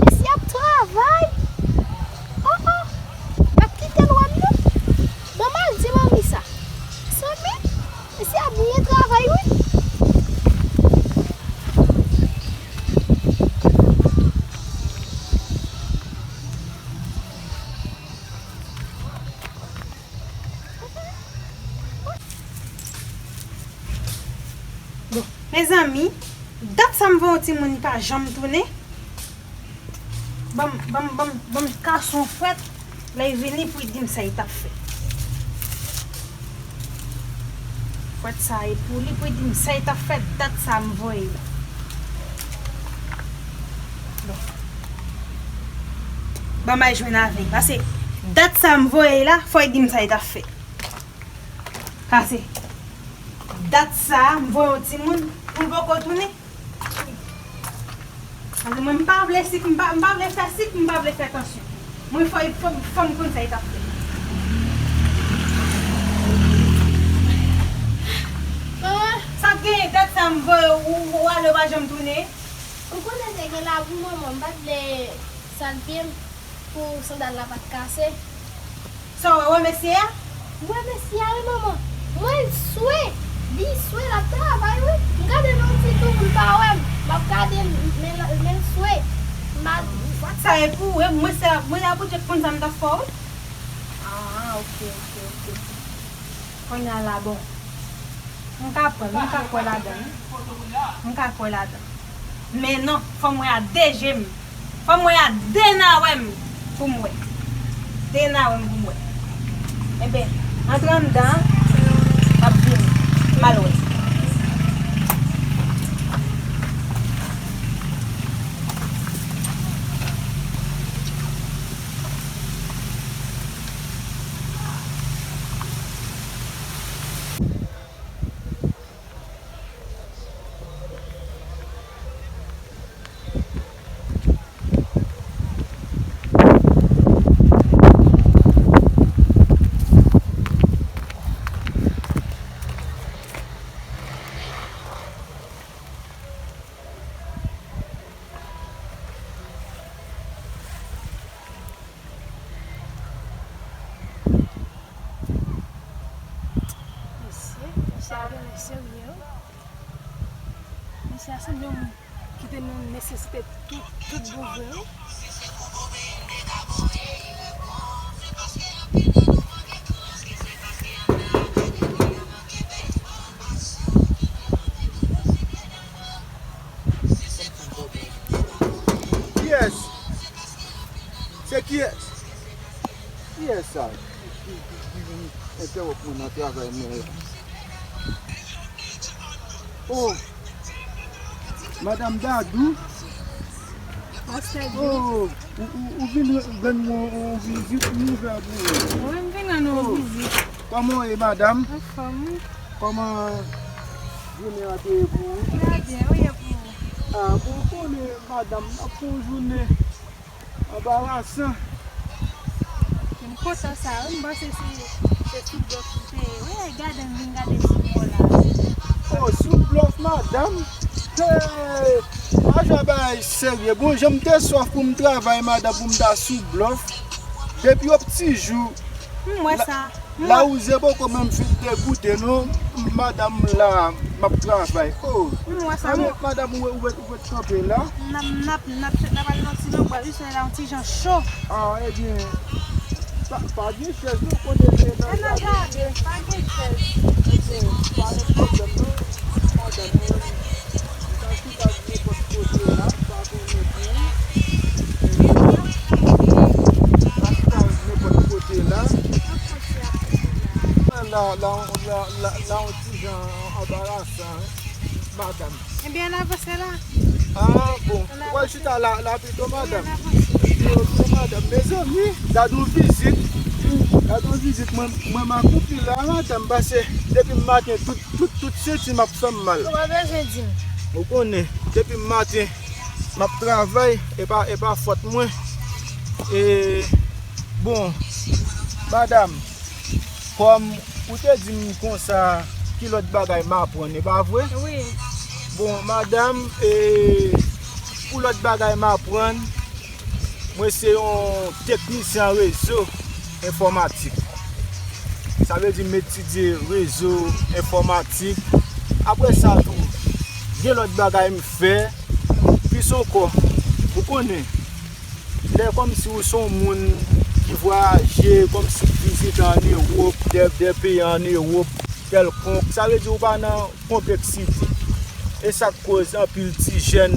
Mesye ap travay! Oh, oh! M ap kite l wè m non! Bon, m al di manmi sa! Mezanmi! Mesye ap byen travay, wi! Bon, mezanmi, dat sa m voye yon timoun li pa janm tounen. Ban m, ban m, ban m, ban m kase yon fwèt. Lè l vini pou l di m sa l t ap fè. Fwèt sa e pou li, pou l di m sa l t ap fè, dat sa m voye la. Bon. Ban m al jwenn avè l. Paske dat sa m voye la, fò l di m sa l t ap fè. Paske dat sa a, m voye yon timoun pou l poko tounen. Paske mwen, m pa vle sik, m pa, m pa vle fè sik, m pa vle fè tansyon. Mwen, fò, fò, fò m konn sa l t ap fè. Manman. Sa k genyen, dat sa m voye ou, ou ale, ou pa janm tounen? Ou konnen te gen labou, manman, m pa t vle sal pye m pou sandal la pa t kase. Sa w wè, wè mesye a? M wè mesye a wi, manman. M wè l swe. Li swe, l ap travay wi. M gade l yon ti tou, l pa wè m. M ap gade l, men l, men l swe. M al. Fòt sa e pou ou, e mwen se, mwen la pou Dye k konn sa m t ap fè w wi. Ah, ok, ok, ok. Kounye a la, bon. M ka kwè, m ka kwè ladan l wi. M ka kwè ladan l. Men non, fò m wè a de je m. Fò m wè a de nawè m pou m wè. De nawè m pou m wè. Enben, antre anndan an, m ap vini. M al wè. Mesye, mesye a genlè serye wi. Mesye a sanble yon moun ki te nan nesesite tout, tout bon vre wi. Kiyès? Se kiyès? Kiyès sa? Ki, ki, ki, ki vin entèwonp mwen nan travay mwen la? Oh! Madanm Dadou? Pastè Djo. Oh! Ou, ou, ou vin rann mwen yon vizit, m ouvè pou ou. Wi, m vin rann ou yon vizit. Kòman w ye, madanm? Anfòm, wi. Kòman jounen an te ye pou ou? Trè byen, wi, e pou ou? Ah, bon, ou konnen, madanm, n ap fè yon jounen anbarasan. M kontan sa, wi, m panse se, se sou blòf m te ye. Wi, gade m vin gade sou bò la. Oh, sou blòf, madanm? Hey! Pa jwe bagay serye. Bon, jan m te swaf pou m travay, madanm, pou m ta sou blòf. Depi yon pti jou. M wè sa. Lawouze poko menm fin degoute non, madanm la, m ap travay. Oh, m wè sa, men madanm, ou, ou, ou ret kanpe la. N ap, n ap, n ap, n ap al nan ti lanbwa, wi, solèy la yon ti jan cho. Ah, ebyen, pa, pa gen chèz non, kote se nan jaden. Pa gen chèz. Ebyen, pa gen pwoblèm non, madanm, mwen, m ta chita nenpòt kote la, m pa konnen pou ou. La, la, la, la, la, yon ti jan anbarasan, wi, madanm. Ebyen, ann avanse la. Ah, bon. Ou pral chita la, la pito, madanm. Ebyen, ok, madanm. Mezanmi, gad yon vizit. Gad yon vizit. Mwen, mwen, m akoupli la, madanm, paske depi maten, tout, tout, tout senti m ap fè m mal. Ou pa bezwen di m. Ou konnen, depi maten, m ap travay, e pa, e pa fòt mwen. E, bon, madanm, kòm ou te di m konsa, ki lòt bagay m aprann, e pa vre? Wi. Bon, madanm, e, pou lòt bagay m aprann, mwen se yon teknisyen rezo enfòmatik. Sa vle di m etidye rezo enfòmatik. Apre sa tou, gen lòt bagay m fè. Plis ankò, ou konnen, lè kòmsi ou se yon moun ki vwayaje, kòmsi vizite ann Ewòp, de, de peyi ann Ewòp kèlkonk, sa vle di ou pa nan konpleksite. E sa k koz anpil ti jèn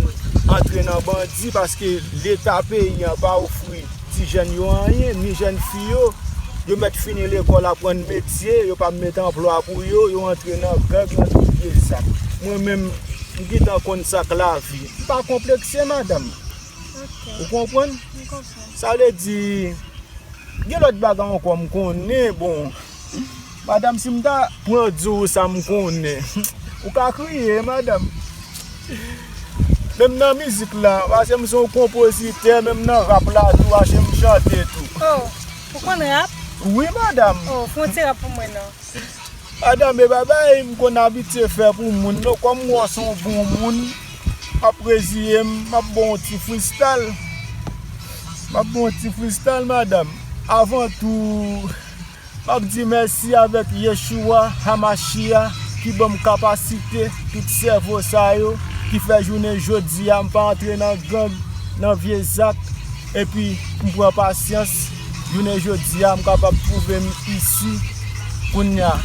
antre nan bandi, paske Leta peyi an pa ofri ti jèn yo anyen, ni jèn fi yo. Yo mèt fini lekòl, aprann metye, yo pa mete anplwa pou yo, yo antre nan gang, nan tout vye zak. Mwen menm, m gentan konn sa k lavi. M pa konplekse, madanm. Ok. Ou konprann? M konprann. Sa vle di, gen lòt bagay ankò m konnen, bon, madanm, si m ta pran di w sa m konnen, ou ka kriye, madanm. Menm nan mizik la, paske m se yon konpozitè, menm nan rap la tou, paske m chante tou. Oh, ou konn rap? Wi, madanm. Oh, fè yon ti rap pou mwen non. Madanm, e pa bagay m konn abitye fè pou moun non. Kòm m wè w se yon bon moun, m ap reziye m, m ap ba w yon ti freestyle. M ap ba w yon ti freestyle, madanm. Avan tou, m ap di mèsi avèk Yeshua Hamashia ki ban m kapasite, tout sèvo sa yo, ki fè jounen jodi a m pa antre nan gang, nan vye zak, epi m pran pasyans. Jounen jodi a, m kapab twouve m isi. Kounye a,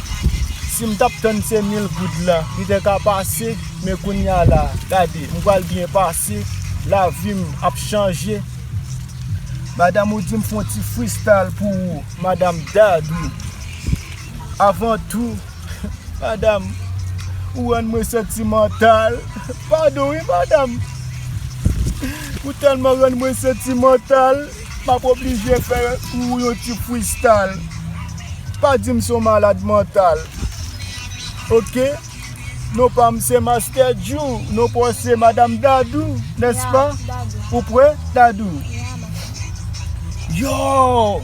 si m t ap tann se mil goud la, li te ka pase, men kounye a la, gade, m pral byen pase, lavi m ap chanje. Madanm, ou di m fè yon ti freestyle pou ou, madanm Dadou. Avan tou, madanm, ou rann mwen santimantal. Padon wi, madanm. Ou tèlman rann mwen santimantal, m ap oblije fè pou ou yon ti freestyle. Pa di m se yon malad mantal. Ok? Non pa m se Master Djou, non pa w se Madanm Dadou, nèspa? Ya, Dadou. Ou prè, Dadou? Ya, madanm. Yo!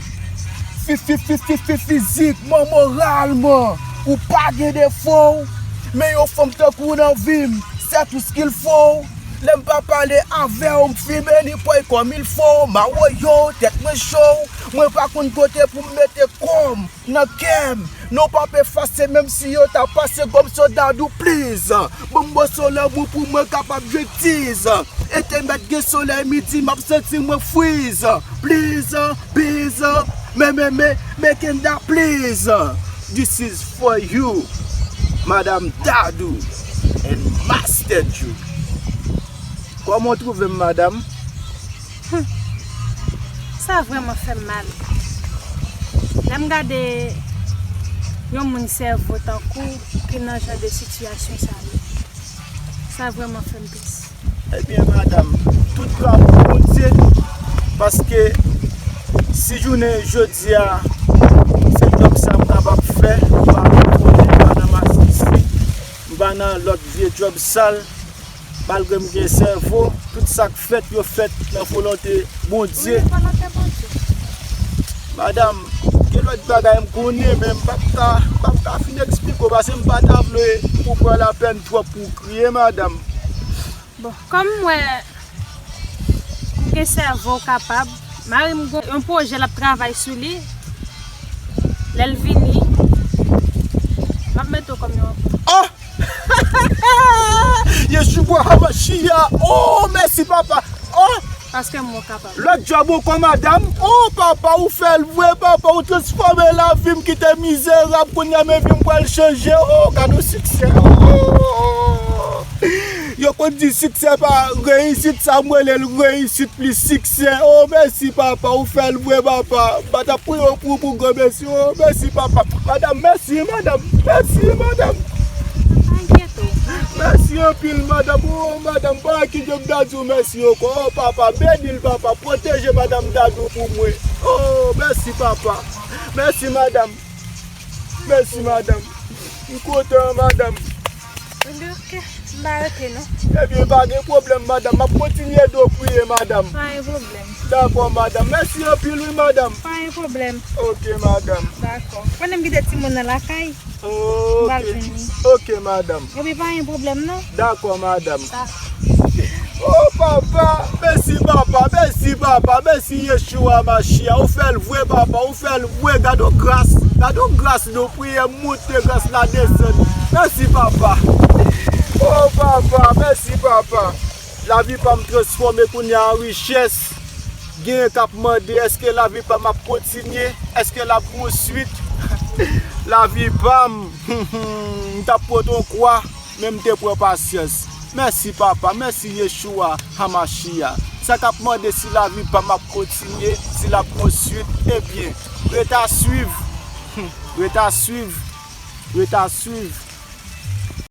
Fi, fi, fi, fi, fi, fizikman, moralman, ou pa gen defo w. Men yon fanm tankou w nan vi m, c'est tout ce qu'il faut. Lè m pa pale avè w, m fimen li pòy comme il faut. Mawoyo, tèt mwen cho. Mwen pa konn kote pou m mete kò m nan kè m. Non pa p efase, menm si yo ta pase gòm sou Dadou, please. Ban m bò sou lanmou pou mwen kapab dwek tiz. Ete mèt gen solèy midi, m ap santi mwen freeze. Please, please, me, me, me, me Kenda, please. This is for you, Madanm Dadou and Master Djou. Kòman w twouve m, madanm? Hmm. Sa vrèman fè m mal. Lè m gade yon moun sèvo tankou w ki nan jan de sitiyasyon sa yo, sa vrèman fè m tris. Ebyen, madanm, tout glwa pou Bondye, paske si jounen jodi a, se djòb sa m kapab fè, m pa nan pwojè, m pa nan masisi, m pa nan lòt vye djòb sal, malgre m gen sèvo, tout sa k fèt, yo fèt nan volonte Bondye. Wi, volonte Bondye. Madanm, gen lòt bagay m konnen, men m p ap ka, m p ap ka fin eksplike w, paske m pa ta vle ou pran lapèn twòp pou w kriye, madanm. Bon, kòm m wè ou gen sèvo, w kapab, mari m gen yon pwojè l ap travay sou li. Lè l vini, m ap mete w kòm yon... Oh! Yeshua Hamashiach. Oh, mèsi, papa. Oh! Paske m wè w kapab. Lòt djòb ankò, madanm. Oh, papa, ou fè l vre, papa, ou transfòme lavi m ki te mizerab. Kounye a, men vi m pral chanje. Oh, gad yon siksè. Oh! Yo Konn di siksè pa reyisit, sa m rele l reyisit plis siksè. O, mèsi, papa, ou fè l vre, papa. M pa t ap priye w pou, pou gran mesi. O, mèsi, papa. Madanm, mèsi, madanm. Mèsi, madanm. Mèsi anpil, madanm. O, madanm, pa ki Dye m ta di w mèsi ankò. O, papa, beni l, papa. Pwoteje madanm Dadou pou mwen. O, mèsi, papa. Mèsi, madanm. Mèsi, madanm. M kontan, madanm. Ebyen, oke. M pa rete, non. Ebyen, pa gen pwoblèm, madanm. M ap kontinye ede w priye, madanm. Pa gen pwoblèm. Dakò, madanm. Mèsi anpil, wi, madanm. Pa gen pwoblèm. Oke, madanm. Dakò. Konnen m kite timoun nan lakay. M pral jwenn li. Oke, madanm. Ebyen, pa gen pwoblèm, non. Dakò, madanm. Dakò. O papa, mèsi papa, mèsi papa, mèsi Yeshua Mashiach. Ou fè l vre papa, ou fè l vre. Gade yon gras, gade yon gras nou priye monte, gras la desann. Mèsi papa. O papa, mèsi papa. Lavi pa m transfòme kounye a an richès. Genyen k ap mande èske lavi pa m ap kontinye, èske l ap gon swit. Lavi pa m, m t ap pote yon kwa. Men m te pran pasyans. Mèsi papa, mèsi Yeshua Hamashiach. Sa k ap mande si lavi pa m ap kontinye, si l ap gon swit, ebyen, ret a swiv. Ret a swiv. Ret a swiv.